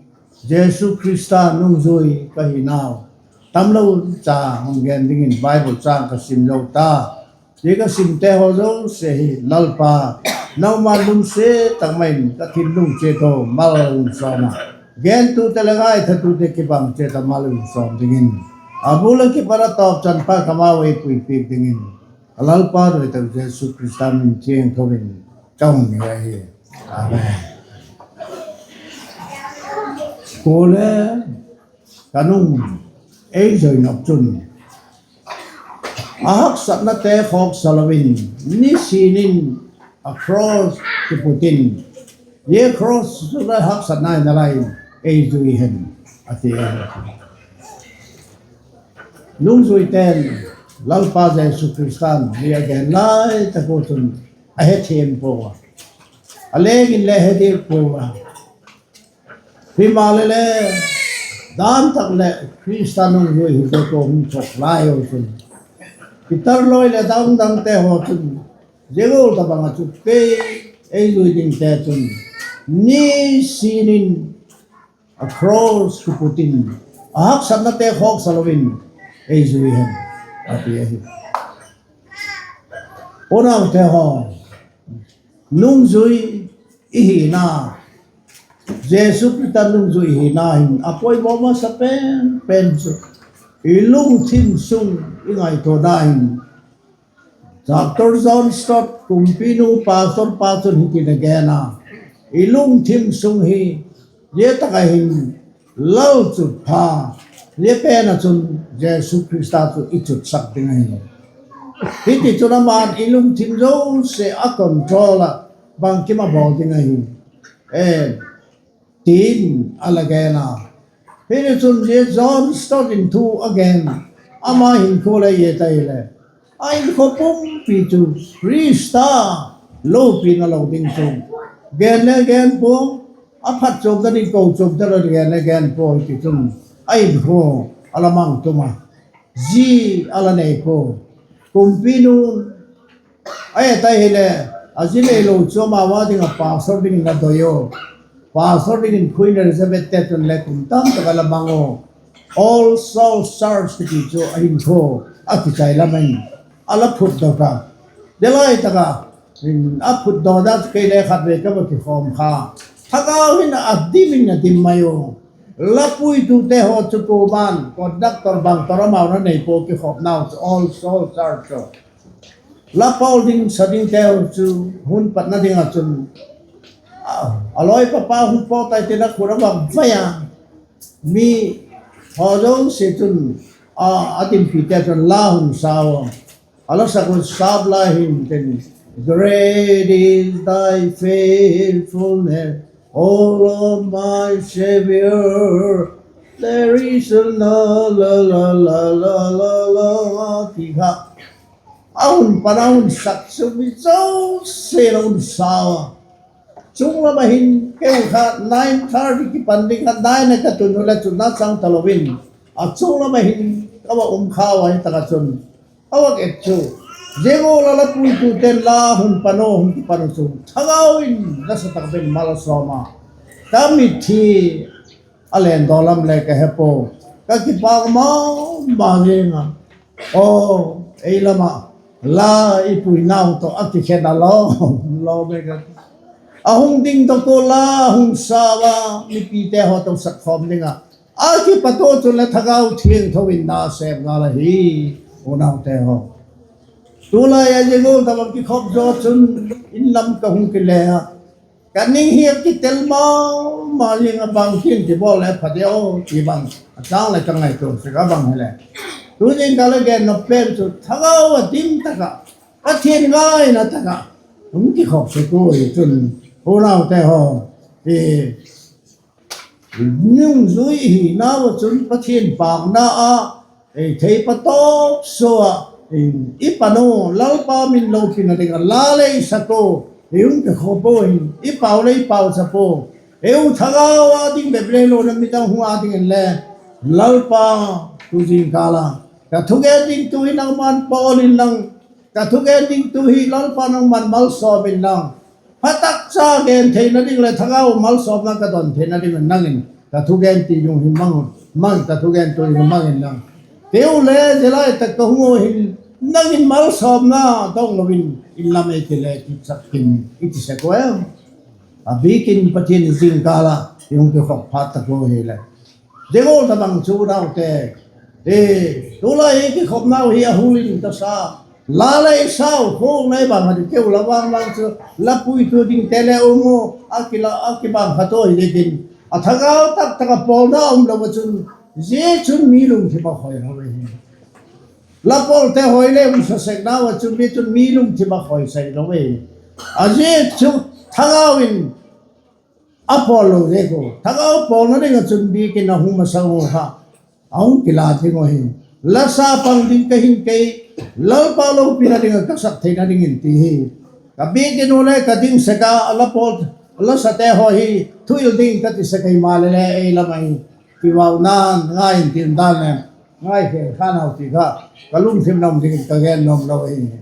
Jesu Khrista nungzui ka hinau tamlo cha hung gen dingin Bible châng ka sim zo ta. Zia ka simte haw zosia hi Lalpa, nangma'n lungsiat tak mai in ka thinlung chiat a mal hun sawm a, gentute leh ngaithatute kibang chiat a mal hun sawm dingin, a bul ah kipat a tawp chanpha ka mau ei puipiak dingin, a Lalpa doi tak Jesu Khrista min thiangtho in ka hun ni ahi. Amen. Kuale, ka nung ei zui nop chun, a haksatnate khawksa lo in, nisin in a cross kiput in, zia cross chu la haksatna in a la in ei zui hen, a ti. Nungzuite'n Lalpa Jesu Khrista'n zia a gen lai tak u chun a hethiam pua a, a leng in le he diak pua a. Himaleh le, dan tak leh Khrista nungzui hi zia kua hung thok lai u chun, Peter lawi leh dang dangte haw chun, zia gual tabang ah chu kei, ei zui dingte chun, nisin in a cross kiput in, a haksatnate khawksa lo in ei zui hen, a ti ahi. Unaute haw, nungzui i hina, Jesu Khrista nungzui i hina hin a poimaw masa pen pen chu i lungthim sung i ngaituana hin, Doctor John Stott kumpinu pastor pa chun hitin a gen a, i lungthim sung hi zia tak ah hin lalchutpha, zia pen ah chun Jesu Khrista chu i chutsak ding ahi. Hitichun ama'n i lungthim zosia a control ah bangkim a bawl ding ahi, ti'n a la gen a. Hitichun zia John Stott in thu a gen, ama hinkhua le i et ahileh, a hinkhua pumpi chu Khrista lopina lo ding chu Gen le gen pua, a phatchuamna ding kochuamte lo gen le gen pua, hiti chun a inkhua a la mang tum a, zi a la nei pua. Kumpinu'n a et a hile, a zi neilo chu amau â ding ah pastor dingin a doi u. Pastor dingin Queen Elizabeth te chun le kum tam tak a la mang u. All Souls Church kiti chu a hinkhua a kichai lam in a la phutdok a. Zia lai tak a, a phutdok dan chu kei le khatvei ka va kikhawm kha. Thagau hin a dim in a dim mai u. La puitute haw chu kuama'n conductor bang tawh amau na nei pua kikhopnau chu All Souls Church chu. La pawl ding sa dingteu chu hun patna ding ah chun a lawi papa hung pawt tai tin a khut a vak vai a, mi haw zosia chun a dinpite chun la hun sau a, a la sak hun sap lai hin tin, Great is thy faithfulness, O Lord my Saviour, there is none la la la la la la ti kha a hun pan a hun sak chu mi zosia'n a hun sau a. Chung lam ah hin keu kha nine thirty kipan ding kha nine a ka tun u le chun a chang talo in, a chung lam ah hin ka va um kha ua, hi tak ah chun ka va et chu, zia gual a la puitute'n la hun pan u, hun kipan u chu thagau in nasa tak in malsawm a, ka mitthi a len daw lam le ka he pua, ka kipak ma ma zing a. Aw, ei lam ah la i puinau tawh a kikhen a lo, lo me ka, a hung ding tawh kua la hung sau a, mipite haw tawh sak khawm ding ah a kipat u chun le Thagau Thiangtho in na sêm ngal ahi, unaute haw. Tulai a zia gual tak ah kikhop zaw chun in lam ka hung kile a, ka ning hi a kitel ma ma zing a, bangtin ti bawl le pha diam ti bang a chang le ka ngaitua sek a bang hileh, tu zingkal a gen nop pen chu thagau a dim tak ah, Pathian ngaina tak ah hung kikhop sek ua hi chun, unaute haw, nungzui hinau ah chun Pathian pâkna ah thei patawp sua ah i pan u, Lalpa min lopina ding ah la lei sak u, i hung kikhop u hin i pau lei pauchap u, ei u thagau a ding bep le hilona midang hung a dingin le, Lalpa, tu zingkal a ka thugen ding tu hi nangma'n pawl inlang, ka thugen ding tu hi Lalpa nangma'n malsawm inlang, pha tak cha gen theina ding leh thagau malsawmna ka don theina ding un nang in ka thugen ti zung hi mang un, mang, ka thugen tu hi mang inlang, keu le zia lai tak ka hung u hin nang in malsawmna dong lo in in lam ei ti le kichak in i ti sek u em? A bik in Pathian zingkal ah i hung kikhop phat tak u hileh, zia gual tak bang chu unaute, tulai i kikhopnau hi a hul in ka sa, la lei sau khawng lei bang a di keu la vang vang chu, la puitu dingte le um u, a kibang khat u hi ziakin, a thagau tak tak ah pawlna um lo a chun, zia chun mi lungthim a hoi lo ahi. La pawlte hoi le um sa sek nau a chun, zia chun mi lungthim a hoi sai lo ahi. A zia chu thagau in a pawl lo ziak u, thagau pawlna ding ah chun bik in a hung masa u kha, a hung kila ding u hi, la sa pang ding ka hin kei, Lalpa lopina ding ah ka sak theina dingin ti hi. Ka bik in u le ka ding sek a, la sate haw hi thuhil ding ka ti sek ahi maleh le, ei lam ahi, kivauna'n ngai in tin dan le, ngai khel kha nau ti kha ka lungthim lam dingin ka gen nuam lo ahi.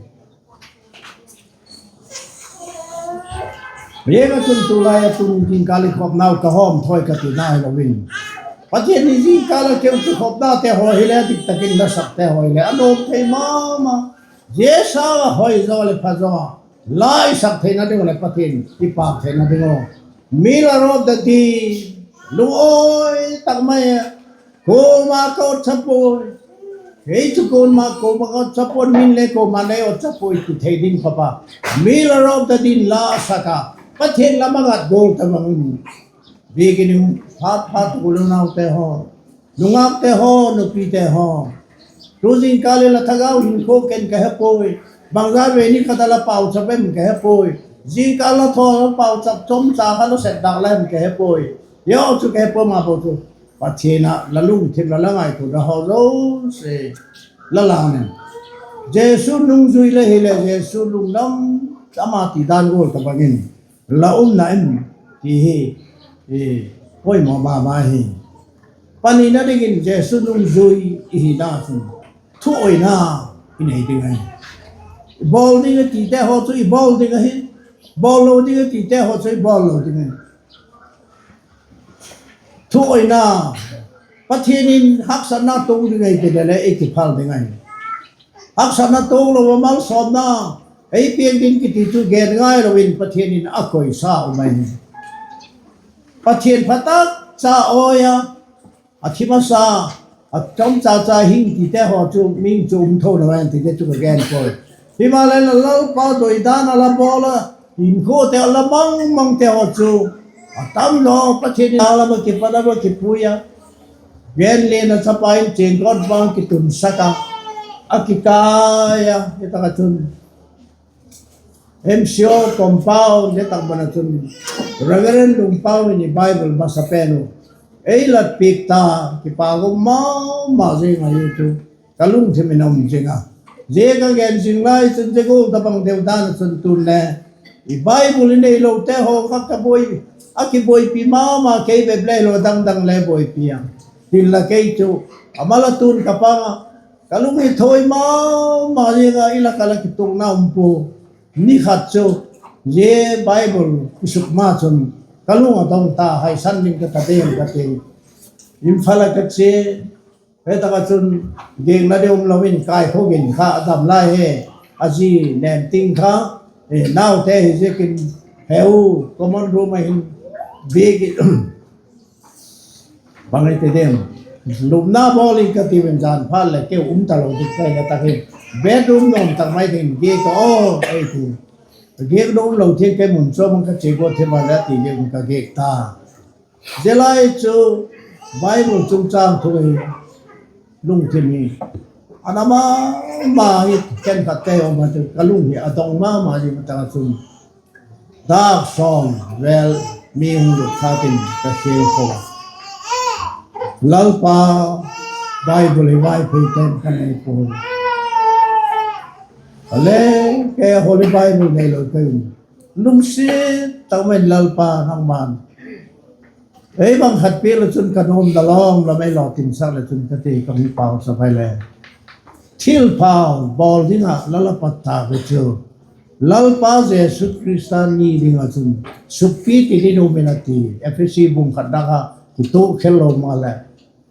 Ziak ah chun tulai a tun zingkal i khopnau ka hawm thawi ka tina hilo in, Pathian ni zingkal a keu kikhopnate haw hile, dik tak in la sakte haw hile a nuam thei ma ma. Zia sa a hoi zaw leh pha zaw a, la i sak theina ding uh leh Pathian i pâk theina ding uh, mi la rawp da di, lungawi tak mai a, kuama ka otcha puai, kei chu kuama, kuama ka otcha puai, min le kuama lei otcha puai ti thei ding khop a, mi la rawp da din la sak a, Pathian lam a ngat gual ta bang in, biakin in phat phat ua, unaute haw, nungakte haw, nupite haw, tu zingkal in la thagau hinkhua ken ka he puai, bangza vei ni khat a la pauchap em ka he puai, zingkal la thaw la pauchap chomcha kha la sep dak la em ka he puai, zia chu ka he puai, ama bo chu Pathian ah la lungthim la la ngaituana haw zosia la la nen, Jesu nungzui la hileh Jesu lungdam, ama ti dan gual ta bang in, la umna em ti hi poimaw ma ma hi. Panina dingin Jesu nungzui i hina chun thuawina i nei ding ahi. Bawl ding a tite haw chu i bawl ding ahi. Bawl lo ding a tite haw chu i bawl lo ding ahi. Thuawina, Pathian in haksatna tung ding ahi ti le le i kiphal ding ahi. Haksatna tung lo a malsawmna ei piak ding kiti chu gen ngai lo in Pathian in a koisa um ahi. Pathian pha tak cha awi a, a thi masa, a chawmcha cha hing tite haw chu ming chu um tho lo ahi tite chu ka gen puai. Himaleh la Lalpa doi dan a la bawl a, inkuante a la mang mangte haw chu a tam lo, Pathian in a lam a kipan a va kipui a, Gen Lian a chapa in Chiangkawt bang kitunsak a, a kikai a, hitak a chun M C O compound hitak ban a chun Reverend Lungpau in i Bible masa pen uh ei lat piak ta, kipak um ma ma zing ahi chu ka lungthim in a um zing a. Zia ka gen zing lai chun zia gual tabang deu dan a chun tun le i Bible i neilote haw kha ka buai, a kibuaipi ma ma kei bep le hilo dang dang le buaipi a. Tin la kei chu a mal a tun ka pang a, ka lung hi thoi ma ma zing a, i lak a la kitukna um pua. Ni khat chu zia Bible i suk ma chun ka lung a dong ta, haisan ding ka ta ding ka ti. Imphal a ka chia, hitak a chun giakna deu um lo in kaikhogin kha a dam lai hi, a zi nem ting kha, naute hi ziakin heu common room a hin biak in bang ei ti ding, lupna bawl in ka ti in zan phat leh keu um talo dik ka hi a tak hi, bedroom nuam tak mai ding giak a aw ei ti. Giak nuam lo thiang kei mun chawm ah ka chia guat thim a le ti giak in ka giak ta. Zia lai chu Bible chungchâng thu hi lungthim hi a na ma ma hi, khenkhatte um a chu ka lung hi a dong ma ma hi, tak a chun dâk sawm vel mi hung lut khat in ka khial kho a, Lalpa, Bible hi Vaiphei ten ka nei puai. A le kei Holy Bible neilo ka um, lungsiat tak mai in Lalpa nangma'n ei bang khat piak le chun ka nuam da lawm lam ei lawtinsak le chun ka ti ka hung pauchap ai le. Thil pau bawl ding ah la la pat ta ve chu Lalpa Jesu Khrista ni ding ah chun sukpi ti ding um in a ti. Ephesi bung khat dak ah kituak khel lo maleh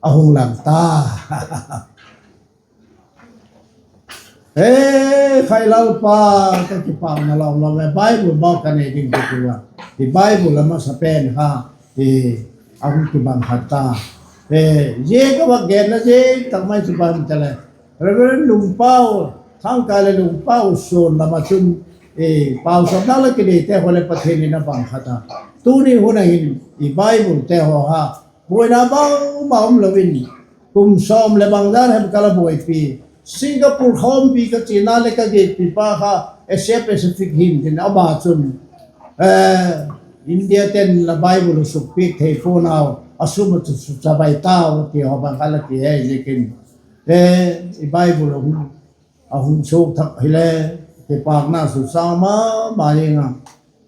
a hung lang ta. E khai Lalpa, ka kipakna lawm lawm e, Bible bang ka nei ding ti ua, i Bible a masa pen kha a hung kibang khat ta. Zia ka vak genna zia tak mai chu bang ta le, Reverend Lungpau, Thangkai leh Lungpau suan lam ah chun pauchapna la kineite haw leh Pathian in a bang khat a, tuni hun a hin i Biblete haw ha buaina bangma um lo in, kum sawm leh bangdan hem ka la buaipi, Singapore khawmpi ka chiana leh ka giakpipa kha Asia Pacific hin tin, ama chun India ten la Bible sukpiak thei pua'n au, a sum a chu suchabai tau ti haw bang kha la ti hi ziakin, i Bible a hung suak thak hile kipakna susa ma ma ding a.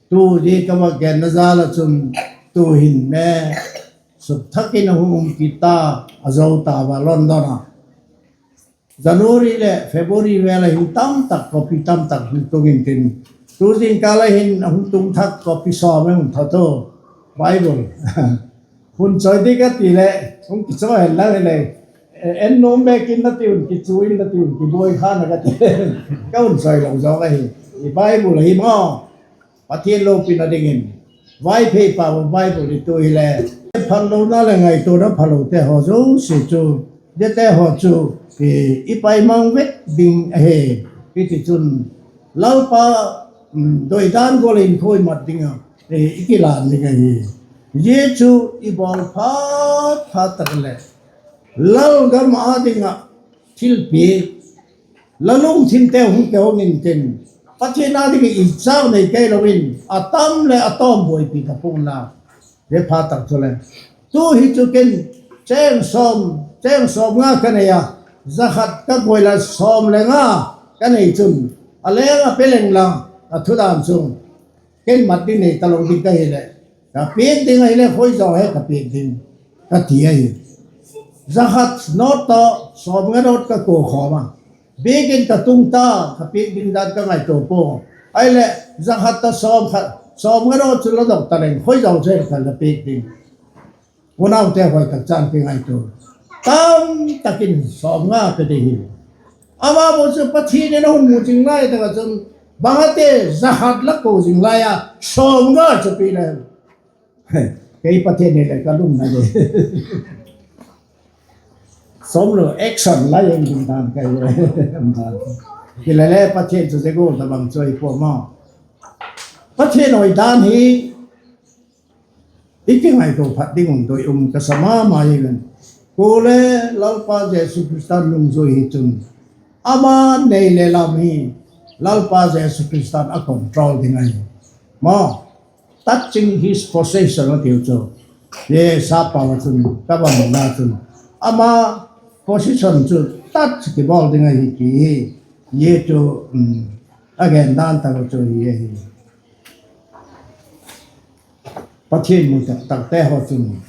Tu zia ka vak genna jal ah chun tu'hin le suk thak in a hung um kit ta, a zo ta va London ah. January leh February vel a hin tamtak copy tamtak hung tung intin, tu zingkal a hin a hung tung thak copy sawm a hung tha tu Bible. Hun chawi ding ka ti leh hung kichawi hen lang hile, en nuam bek in la ti un, kichu in la ti un, kibuai khan a ka ti, ka hun chawi lo zawk ahi. I Bible ahi maw, Pathian lopina dingin Vaiphei pau Bible i tu hile, phatlona leh ngaituana phalote haw zosia chu, ziate haw chu i paimang vek ding ahi. Hitichun Lalpa doidan gual in khuai mat ding a i kilan ding ahi. Zia chu i bawl phat phat tak leh lalgam â ding ah thilpiak, la lungthimte hung kihong intin, Pathian â ding ah i chau nei kei lo in a tam leh a tawm buaipi ta pua'n la. Zia phat tak chule, tu hi chu ken chêng sawm, chêng sawmnga ka nei a, za khat ka guai la sawm le nga ka nei chun, a leng a pe leng lang a thudan chu Ken mat ding nei talo ding ka hileh, ka piak ding ahileh khoi zaw he ka piak ding, ka ti ahi. Za khat note tawh sawmnga note ka kuakhawm a, biakin ka tung ta, ka piak ding dan ka ngaitua pua. Ahileh za khat tawh sawmnga note chu la dok ta leng khoi zaw chu he ka la piak ding. Unaute, hoi tak chan kingaitua, tamtak in sawmnga pe ding hi. Amau chu Pathian in a hun mu zing lai tak ah chun, bang a ti, za khat la ko zing lai a, sawmnga chu pi le, kei Pathian hileh ka lungna de. Sawm lo action la eng ding dan ka hileh, hilele Pathian chu zia gual tabang chu ahi pua maw. Pathian hoi dan hi i kingaitua phat ding un doi um ka sa ma ma hi ven. Kuale Lalpa Jesu Khrista'n nungzui hi chun, ama nei le lam hi Lalpa Jesu Khrista'n a control ding ahi. Maw, touching his possession a tiu chu, zia sap pau a chun ka bang na chun, ama possession chu touch kibawl ding ahi ti hi, zia chu a gen dan tak chu hi ahi. Pathian mu tak takte haw chun,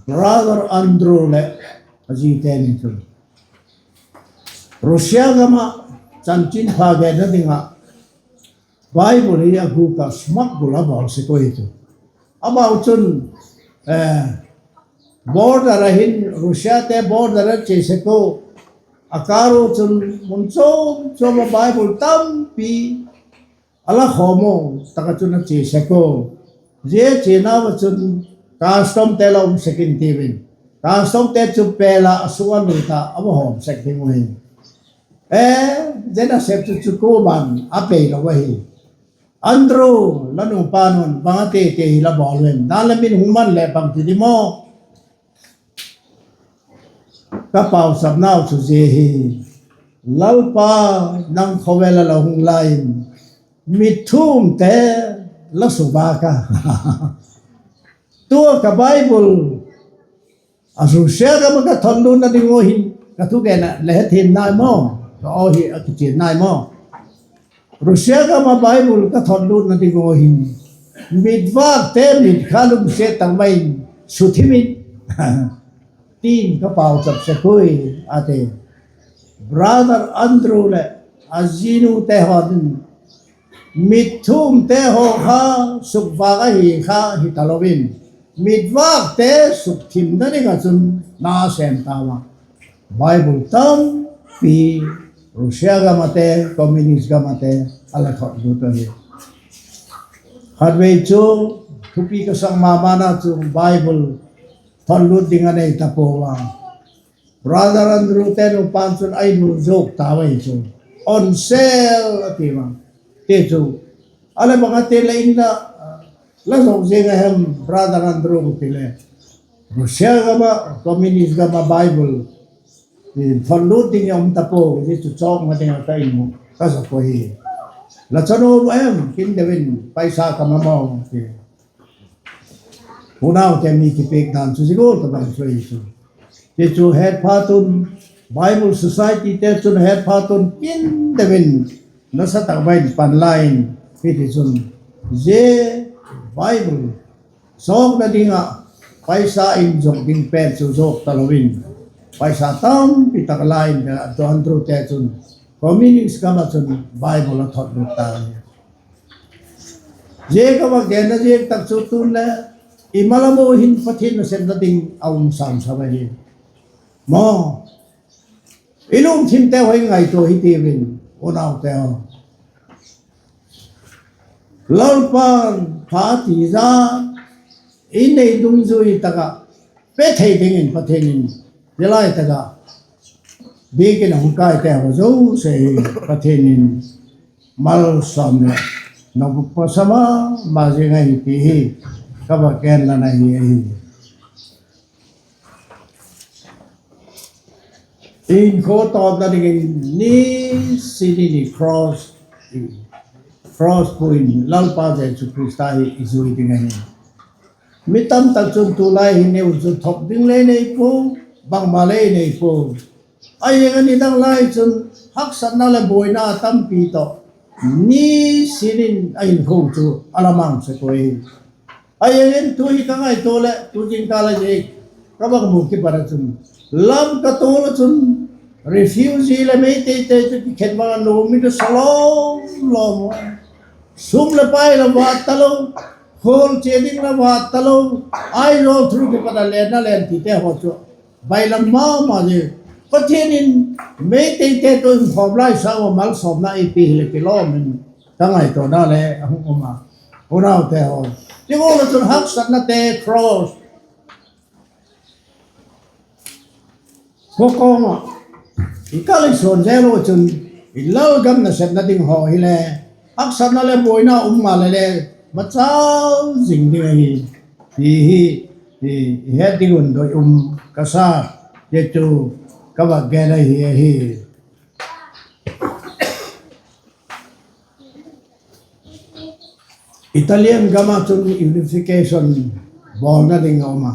Brother Andrew leh a zite ni chun Russia gam ah chanchinpha genna ding ah Bible hi a gûk ah smuggle a bawl sek ui chu. Amau chun border ah hin, Russiate border ah chia sek ua, a kâr u chun mun chuam chuam ah Bible tampi a la khawm u, tak ah chun a chia sek ua. Zia chianau ah chun customte la um sek in tiu in, customte chu pêl ah a suk a lut ah a va hawm sek ding uhi. E, zia nasep chu chu kuama'n a pei lo ahi. Andrew, la nupa nu'n bang a ti ti hi la bawl em? Dan le min hung man leh bang ti di maw? Ka pauchapnau chu zia hi, Lalpa, nang khawvel ah la hung lai in, mit thumte la sukvâk a, tua ka Bible a Russia gam ah ka thot lutna ding ua hin, ka thugen ah le hethiam nai maw? Ka aw hi a kichian nai maw? Russia gam ah Bible ka thot lutna ding ua hin, mitvâkte mit kha lungsiat tak mai in suthim in, tin ka pauchap sek ui, a ti. Brother Andrew leh a zinute haw'n, mit thumte haw kha sukvâk ahi kha hi talo in, mitvâkte sukthimna ding ah chun na sêm tau a, Bible tampi Russia gam ate, communist gam ate a la thot lut ahi. Khatvei chu thupi ka sak ma mana chu Bible thot lut ding a nei ta pua a, Brother Andrewte nupa'n chun a In ua zuak tau ahi chu, on sale a ti a. Ti chu, a leh bang a ti leh In ah la zuak ziang a hem, Brother Andrew? Ti leh, Russia gam ah, communist gam ah Bible thot lut ding a um ta pua, zia chu chawkna ding ah ka In uh ka zuak ua hi. La chanu em? Kin deu in paisa ka ma maw, ti. Unaute, mi kipiak dan chu zia gual tabang chu ahi chu. Ti chu het phat un, Bible Societyte chun het phat un kin deu in nasa tak mai in pan la in, hitichun, zia Bible zawkna ding ah paisa In zuak ding pen chu zuak talo in, paisa tampi tak la in, Andrewte chun communist gam ah chun Bible a thot lut ta hi. Zia ka va genna ziak tak chu tun leh i malam u hin Pathian nasepna ding a um sam sam ahi. Maw, i lungthimte hoi ngaitua hi tiu in, unaute haw. Lalpa'n pha ti zat i nei dungzui tak ah pe thei dingin Pathian in zia lai tak ah biakin a hung kaite haw zosia hi Pathian in malsawm leh nopna sa ma ma ziang ahi ti hi ka va gen lan ahi ahi. Inkhua tawpna dingin nisin in i cross, cross pui in Lalpa Jesu Khrista hi i zui ding ahi. Mi tamtak chun tulai hin ei u chu thok ding le nei pua, bangma le nei pua. Ahi zing a, nidang lai chun haksatna leh buaina tampi tawh nisin in a inkhua chu a la mang sek ui. Ahi, tu hi ka ngaitua leh tu zingkâl a zia ka bang mu kipat ah chun, Lamka tual ah chun refugee leh Meiteite chu kikhen vang a nuam in a sa lawm lawm a. Sum leh pai la vât talo, khual chia ding la vât talo, Aizawl through kipat a lenna len tite haw chu bailam ma ma zia. Pathian in Meiteite tawh inkhawm lai sâng ua malsawmna ei pia hileh kilawm in ka ngaituana le a hung um a. Unaute haw, ti gual ah chun haksatnate cross khua kawng ah i kal i suan zel u chun, i lalgam nasepna ding haw hile haksatna leh buaina um maleh le machâl zing ding ahi, ti hi i het ding un doi um ka sa. Zia chu ka vak gen ahi ahi. Italian gam ah chun unification bawlna ding a um a.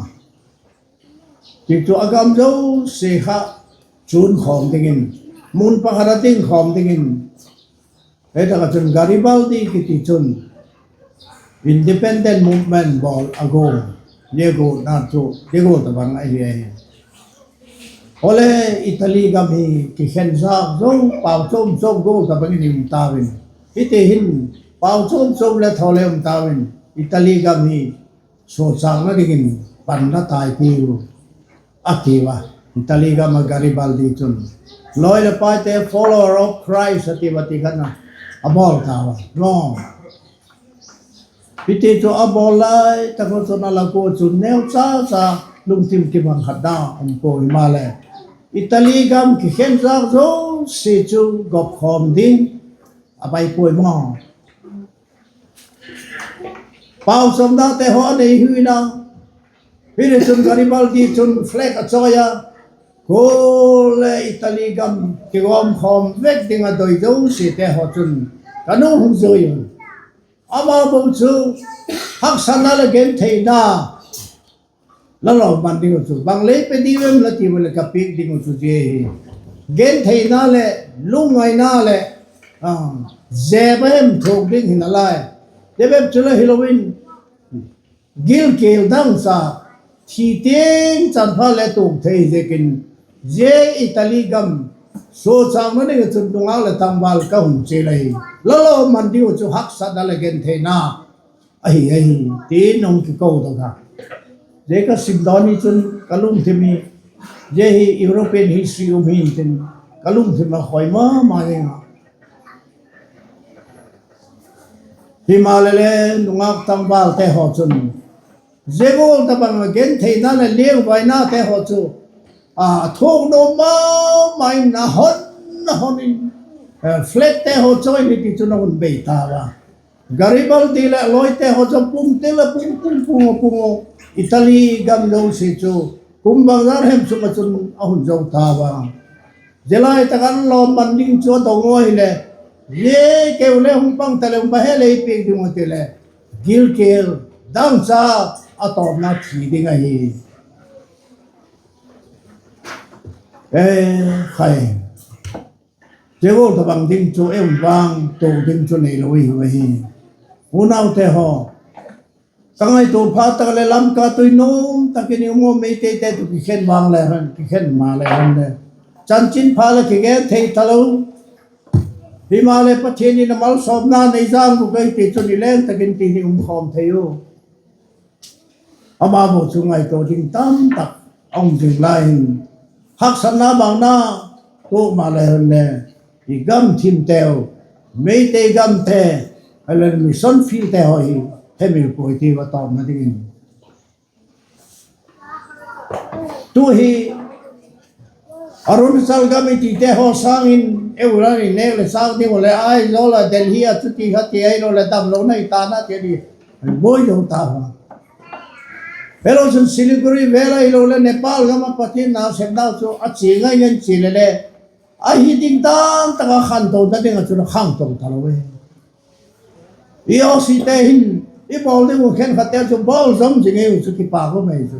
Ti chu a gam zosia kha chun khawm dingin, mun pakhat a ding khawm dingin, hi tak ah chun Garibaldi kiti chun independent movement bawl a guat, zia guatna chu zia gual tabang ahi ahi. Awle, Italy gam hi kikhen zak zo, pau chuam chuam gual tabang in i um tau in, hiti hin pau chuam chuam le thaw le um tau in, Italy gam hi suakchâkna dingin panla tai tiu, a tiu a. Italy gam ah Garibaldi chun lawi leh paite follower of Christ a tiu a, ti khat a bawl tau a. Hiti chu a bawl lai tak ua chun a lak ua chun neucha cha lungthim kibang khat da um pua, himaleh Italy gam kikhen zak zosia chu gawp khawm ding a bai puai maw. Pau chuamnate haw a nei hiu in a, hile chun Garibaldi chun flag a chawi a, kuale Italy gam kigawm khawm vek ding a doi zosiate haw chun ka nu hung zui un. Amau bang chu haksatna leh gentheina la lawmman ding uh chu bang lei pe diu em la ti ua leh ka piak ding uh chu zia hi gentheina leh lungngaina leh zep a hem thuak ding hi nalai. Zia bep chu la hilo in, gilkial dangcha, thi tiang chanpha le tuak thei ziakin, zia Italy gam suakchâkna ding ah chun nungak leh tangval ka hun chial ahi. La lawmman ding uh chu haksatna leh gentheina ahi ahi, ti'n hung kiko dok a. Zia ka sim dawn hi chun ka lungthim hi, zia hi European history um hi'n tin, ka lungthim a khoi ma ma ing a. Himaleh le nungak tangvalte haw chun zia gual tabang a gentheina leh liangvainate haw chu a thuak nuam ma ma in a hon a hon in, flagte haw chawi in hiti chun a hun bei tau a. Garibaldi leh a lawite haw chu pum til a pum pum pum a pum a, Italy gam zosia chu kum bangzar hem sung ah chun a hun zo tau a. Zia lai tak a lawmman ding chu a dong ua hileh, zia keu le hung pang ta leh um ba he lei piak ding uh ti leh, gilkial dangcha, a tawpna thi ding ahi. E, khai, zia gual tabang ding chu ei um vang tuak ding chu neilo i hiu ahi. Unaute haw, ka ngaitua phat tak leh Lamka tui nuam tak in i um a, Meiteite tawh kikhen vang le hen, kikhen ma le hen le, chanchinpha leh kigen thei talo. Himaleh Pathian in a malsawmna nei zang bu kei ti chun i leng tak in ti ni um khawm thei u. Ama bu chu ngaitua ding tam tak a um ding lai in, haksatna bangna tuak ma le hen le, i gam thimteu, Meitei gamte, a le mission fieldte haw hi hemil puai ti va tawpna dingin, tu hi Arunachal gam i tite haw sâng in, eu la ni nêk leh sâng ding uh leh Aizawl ah, Delhi ah chuti kha ti ahilo leh damlona i tana ti a di, buai lo ta a. Helo chun Siliguri vêl ahilo leh Nepal gam ah Pathian nasepnau chu a chia ngai ngen chi le le, ahi ding dan tak a khantona ding ah chun a khangto talo e. I osite hin, i bawl ding uh khenkhatte chu bawl zom zing ei u chu kipak um ei chu.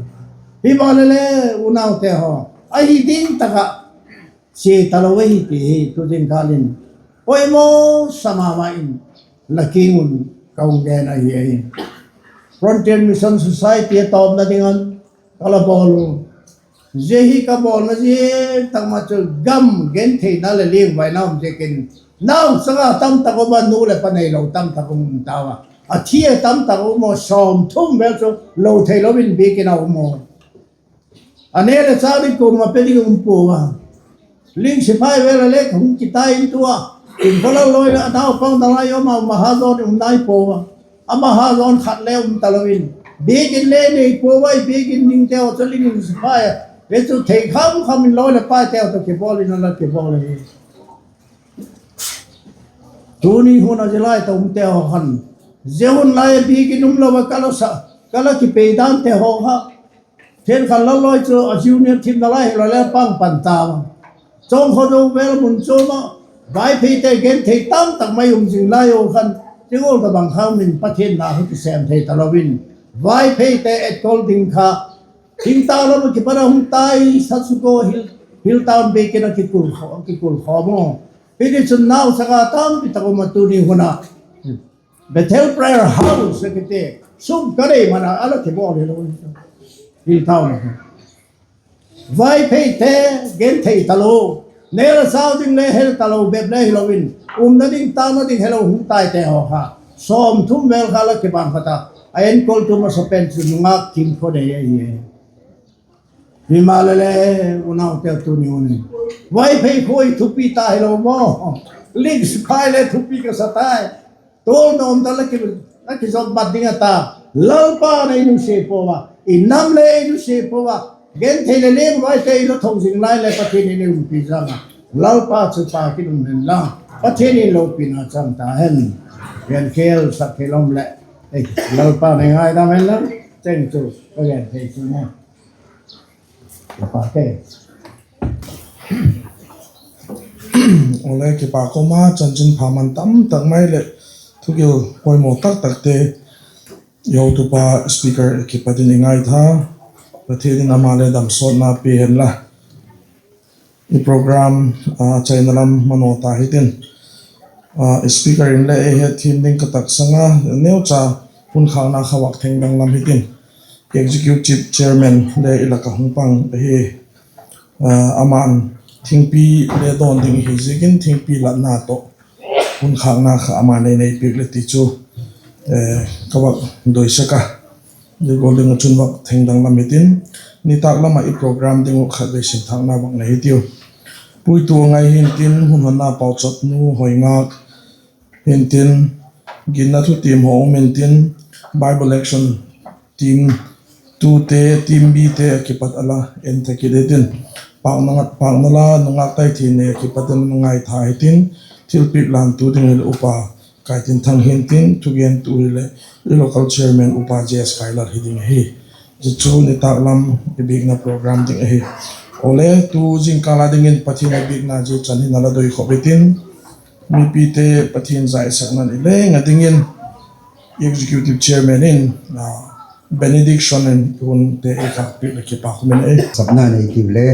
Himaleh le, unaute haw, ahi ding tak ah chia talo ahi ti hi tu zingkâl in poimaw sa ma ma in la kiang un ka hung gen ahi. Frontier Mission Society a tawpna ding an ka la bawl u. Zia hi ka bawlna zia tak ma chu gam gentheina leh liangvaina um ziakin, nauchang a tamtak um a, nu leh pa neilo tamtak um tau a, a thi a tamtak um a, sawmthum vel chu lo theilo in biakin a um a. A ne leh châk ding kuama pe ding um pua a. Ling sipai vel a le hung kitai in tua, Tingkholal lawi leh a naupang dalai um a, mahajon um nai pua a. A mahajon khat le um talo in, biakin le nei pua a, biakin dingte haw chu ling sipai a le chu thei kham kham in lawi leh paite haw tawh kibawl in a la kibawl ahi. Tuni hun a zia lai tawh umte haw khan, zia hun lai a biakin um lo a ka la sa, ka la kipei dante haw kha, Thiankhanlal lawi chu a junior thimna lai hilo le pang pan ta a. Chawngkhodo vel mun chuam ah Vaipheite genthei tamtak mai um zing lai u khan, ti gual ka bang kha um in Pathian na hi kisêm thei talo in, Vaipheite etkol ding kha, thingtâng lam ah kipat a hung tai sa chu ko, Hill Town biakin a kikul khawm u. Hitichun nauchang a tampi tak um a tuni hun a Bethel Prayer House a kiti, sum ka nei man a a la kibawl hilo in, Hill Town a Vaipheite genthei talo, ne leh châk ding le hel talo bep le hilo in, umna ding tâkna ding helo hung taite haw kha, sawmthum vel kha la kibang khat a, a enkoltu masapen chu nungak Kimkhonei ahi. Himaleh le, unaute, tuni hun in Vaiphei khoi thupi ta hilo maw? Ling sipai le thupi ka sa tai. Tual nuam ta la ki, la kizop mat ding a ta. Lalpa'n ei nusia pua a, i nam le ei nusia pua a, genthei leh liangvaite i la tho zing lai leh Pathian in ei umpi zang a, Lalpa chu pâk in um hen la, Pathian in lopina chang ta hen. Gen khel sak khel um leh, Lalpa'n ei ngaidam hen la, cheng chu ka gen thei chu ne. Awle, kipak um a, chanchinpha man tamtak mai leh thugil poimaw taktakte i hotupa speaker kipat in i ngaitha, Pathian in ama le damsawtna pia hen la. I program a chaina lam manaw ta hitin, speaker in le ei hetthiam ding ka taksang a, neucha hun khâkna kha vak thengdang lam hitin, executive chairman le i lak ah hung pang ahi. Ama'n thingpi le dawn ding ahi ziakin thingpi latna tawh hun khâkna kha ama'n ei nei piak le ti chu ka vak doisak a, zia gual ding ah chun vak thengdang lam hitin, nitâk lam ah i program ding uh khatvei simthâkna vak nei hitiu. Puitu a ngai hintin, hun honna pauchapnu Hoingâk hintin, ginna thutiam haw um intin, Bible action team tute, team B te a kipat a la en thak kit hitin, pâkna la nungâk Taithinei a kipat in a ngaitha hitin, thilpiak lântu ding hileh upa Kaitinthang hintin, thugentu hileh i local chairman upa J S Kailal hi ding ahi. Zia chu nitâk lam i biakna program ding ahi. Awle, tu zingkâl a dingin Pathian a biakna zia chan hin a la doi khop hitin, mipite Pathian zaisakna i leng a dingin executive chairman in benediction in hunte ei khâkpiak leh kipak um in ei. Sapna nei tiu le.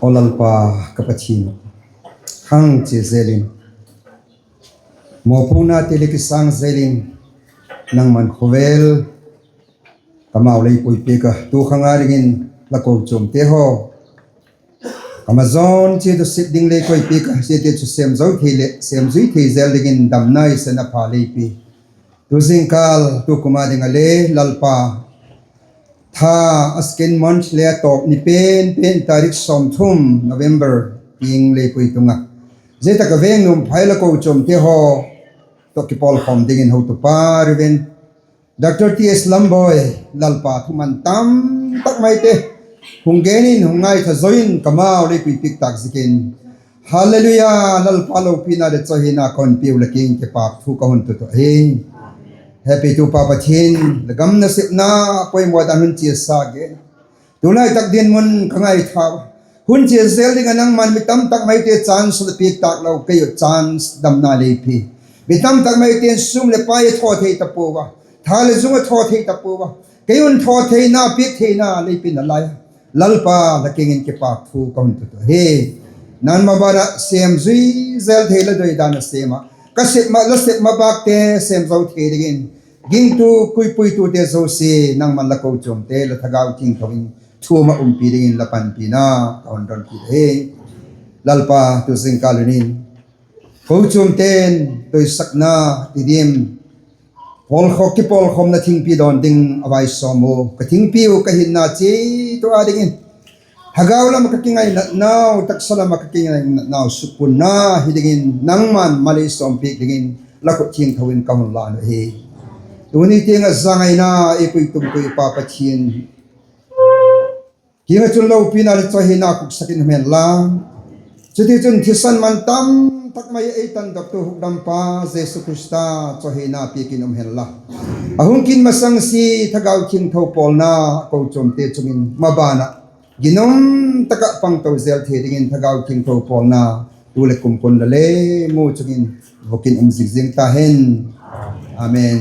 Aw Lalpa ka Pathian, khang chia zel in, mawpuaknate le kisâng zel in, nangma'n khawvel kamau lei puipiak a, tu khang a dingin la kochuamte haw kamazawn chiat u sep ding lei koipiak a, ziate chu sêm zo thei leh sêmzui thei zel dingin damna i sen a pha lei pia. Tu zingkâl tu kum a ding a le Lalpa, tha a second month le a tawp ni pen pen tarik sawmthum November tiang lei pui tung a, zia tak a veng nuam phai la kochuamte haw tawh kipawlkhawm dingin hotupa Reverend Doctor T S Lamboi, Lalpa thuman tamtak maite hung gen in hung ngaitha zo in kamau lei puipiak tâk ziakin, Hallelujah, Lalpa lopina leh chawihoi na ka hun piu la kiang in kipâk thu ka hun tut uh ahi. Hepitu Pa Pathian, la gam nasepna poimaw dan hun chiasa gen, tulai tak dinmun ka ngaithau a, hun chia zel ding ah nangma'n mi tamtak maite chance la piak tâk lo, kei u chance damna lei pia. Mi tamtak maite'n sum leh pai a thaw thei ta pua a, tha leh zung a thaw thei ta pua a, kei un thaw theina, piak theina lei pia nalai a, Lalpa la kiang in kipâk thu ka hun tut uh ahi. Nangma'n maban ah sêm zui zel thei la doi dan a sêm ah, ka sep ma, la sep mabâkte sêm zo thei dingin, gingtu kuipuitute zosia nangma'n la kochuamte la Thagau Thiangtho in thuam ah umpi dingin la panpina ka hun don kit ahi. Lalpa, tu zingkal un in kochuamte'n doisakna ti diam, pawlkhawk kipawlkhawmna thingpi dawn ding a vai sawm u, ka thingpi uh ka hinna chiat ua dingin, thagau lam ah ka kingainatnau, taksa lam ah ka kingainatnau sukpunna hi dingin nangma'n mal ei sawmpiak dingin la khut thiangtho in ka hun lân uh ahi. Tuni tiang ah zangaina ei pui tumtu i Pa Pathian kiang ah chun lopina leh chawihoina khuksak in um hen la. Chutichun thisan man tamtak mai ei tandoktu hukdampa Jesu Khrista chawihoina piak in um hen la. A hung kit masang sia Thagau Thiangtho pawlna kochuamte chung in maban ah ginum tak ah pangto zel thei dingin Thagau Thiangtho pawlna tu leh kumtuang la lei mu chung in vak in um zing zing ta hen. Amen.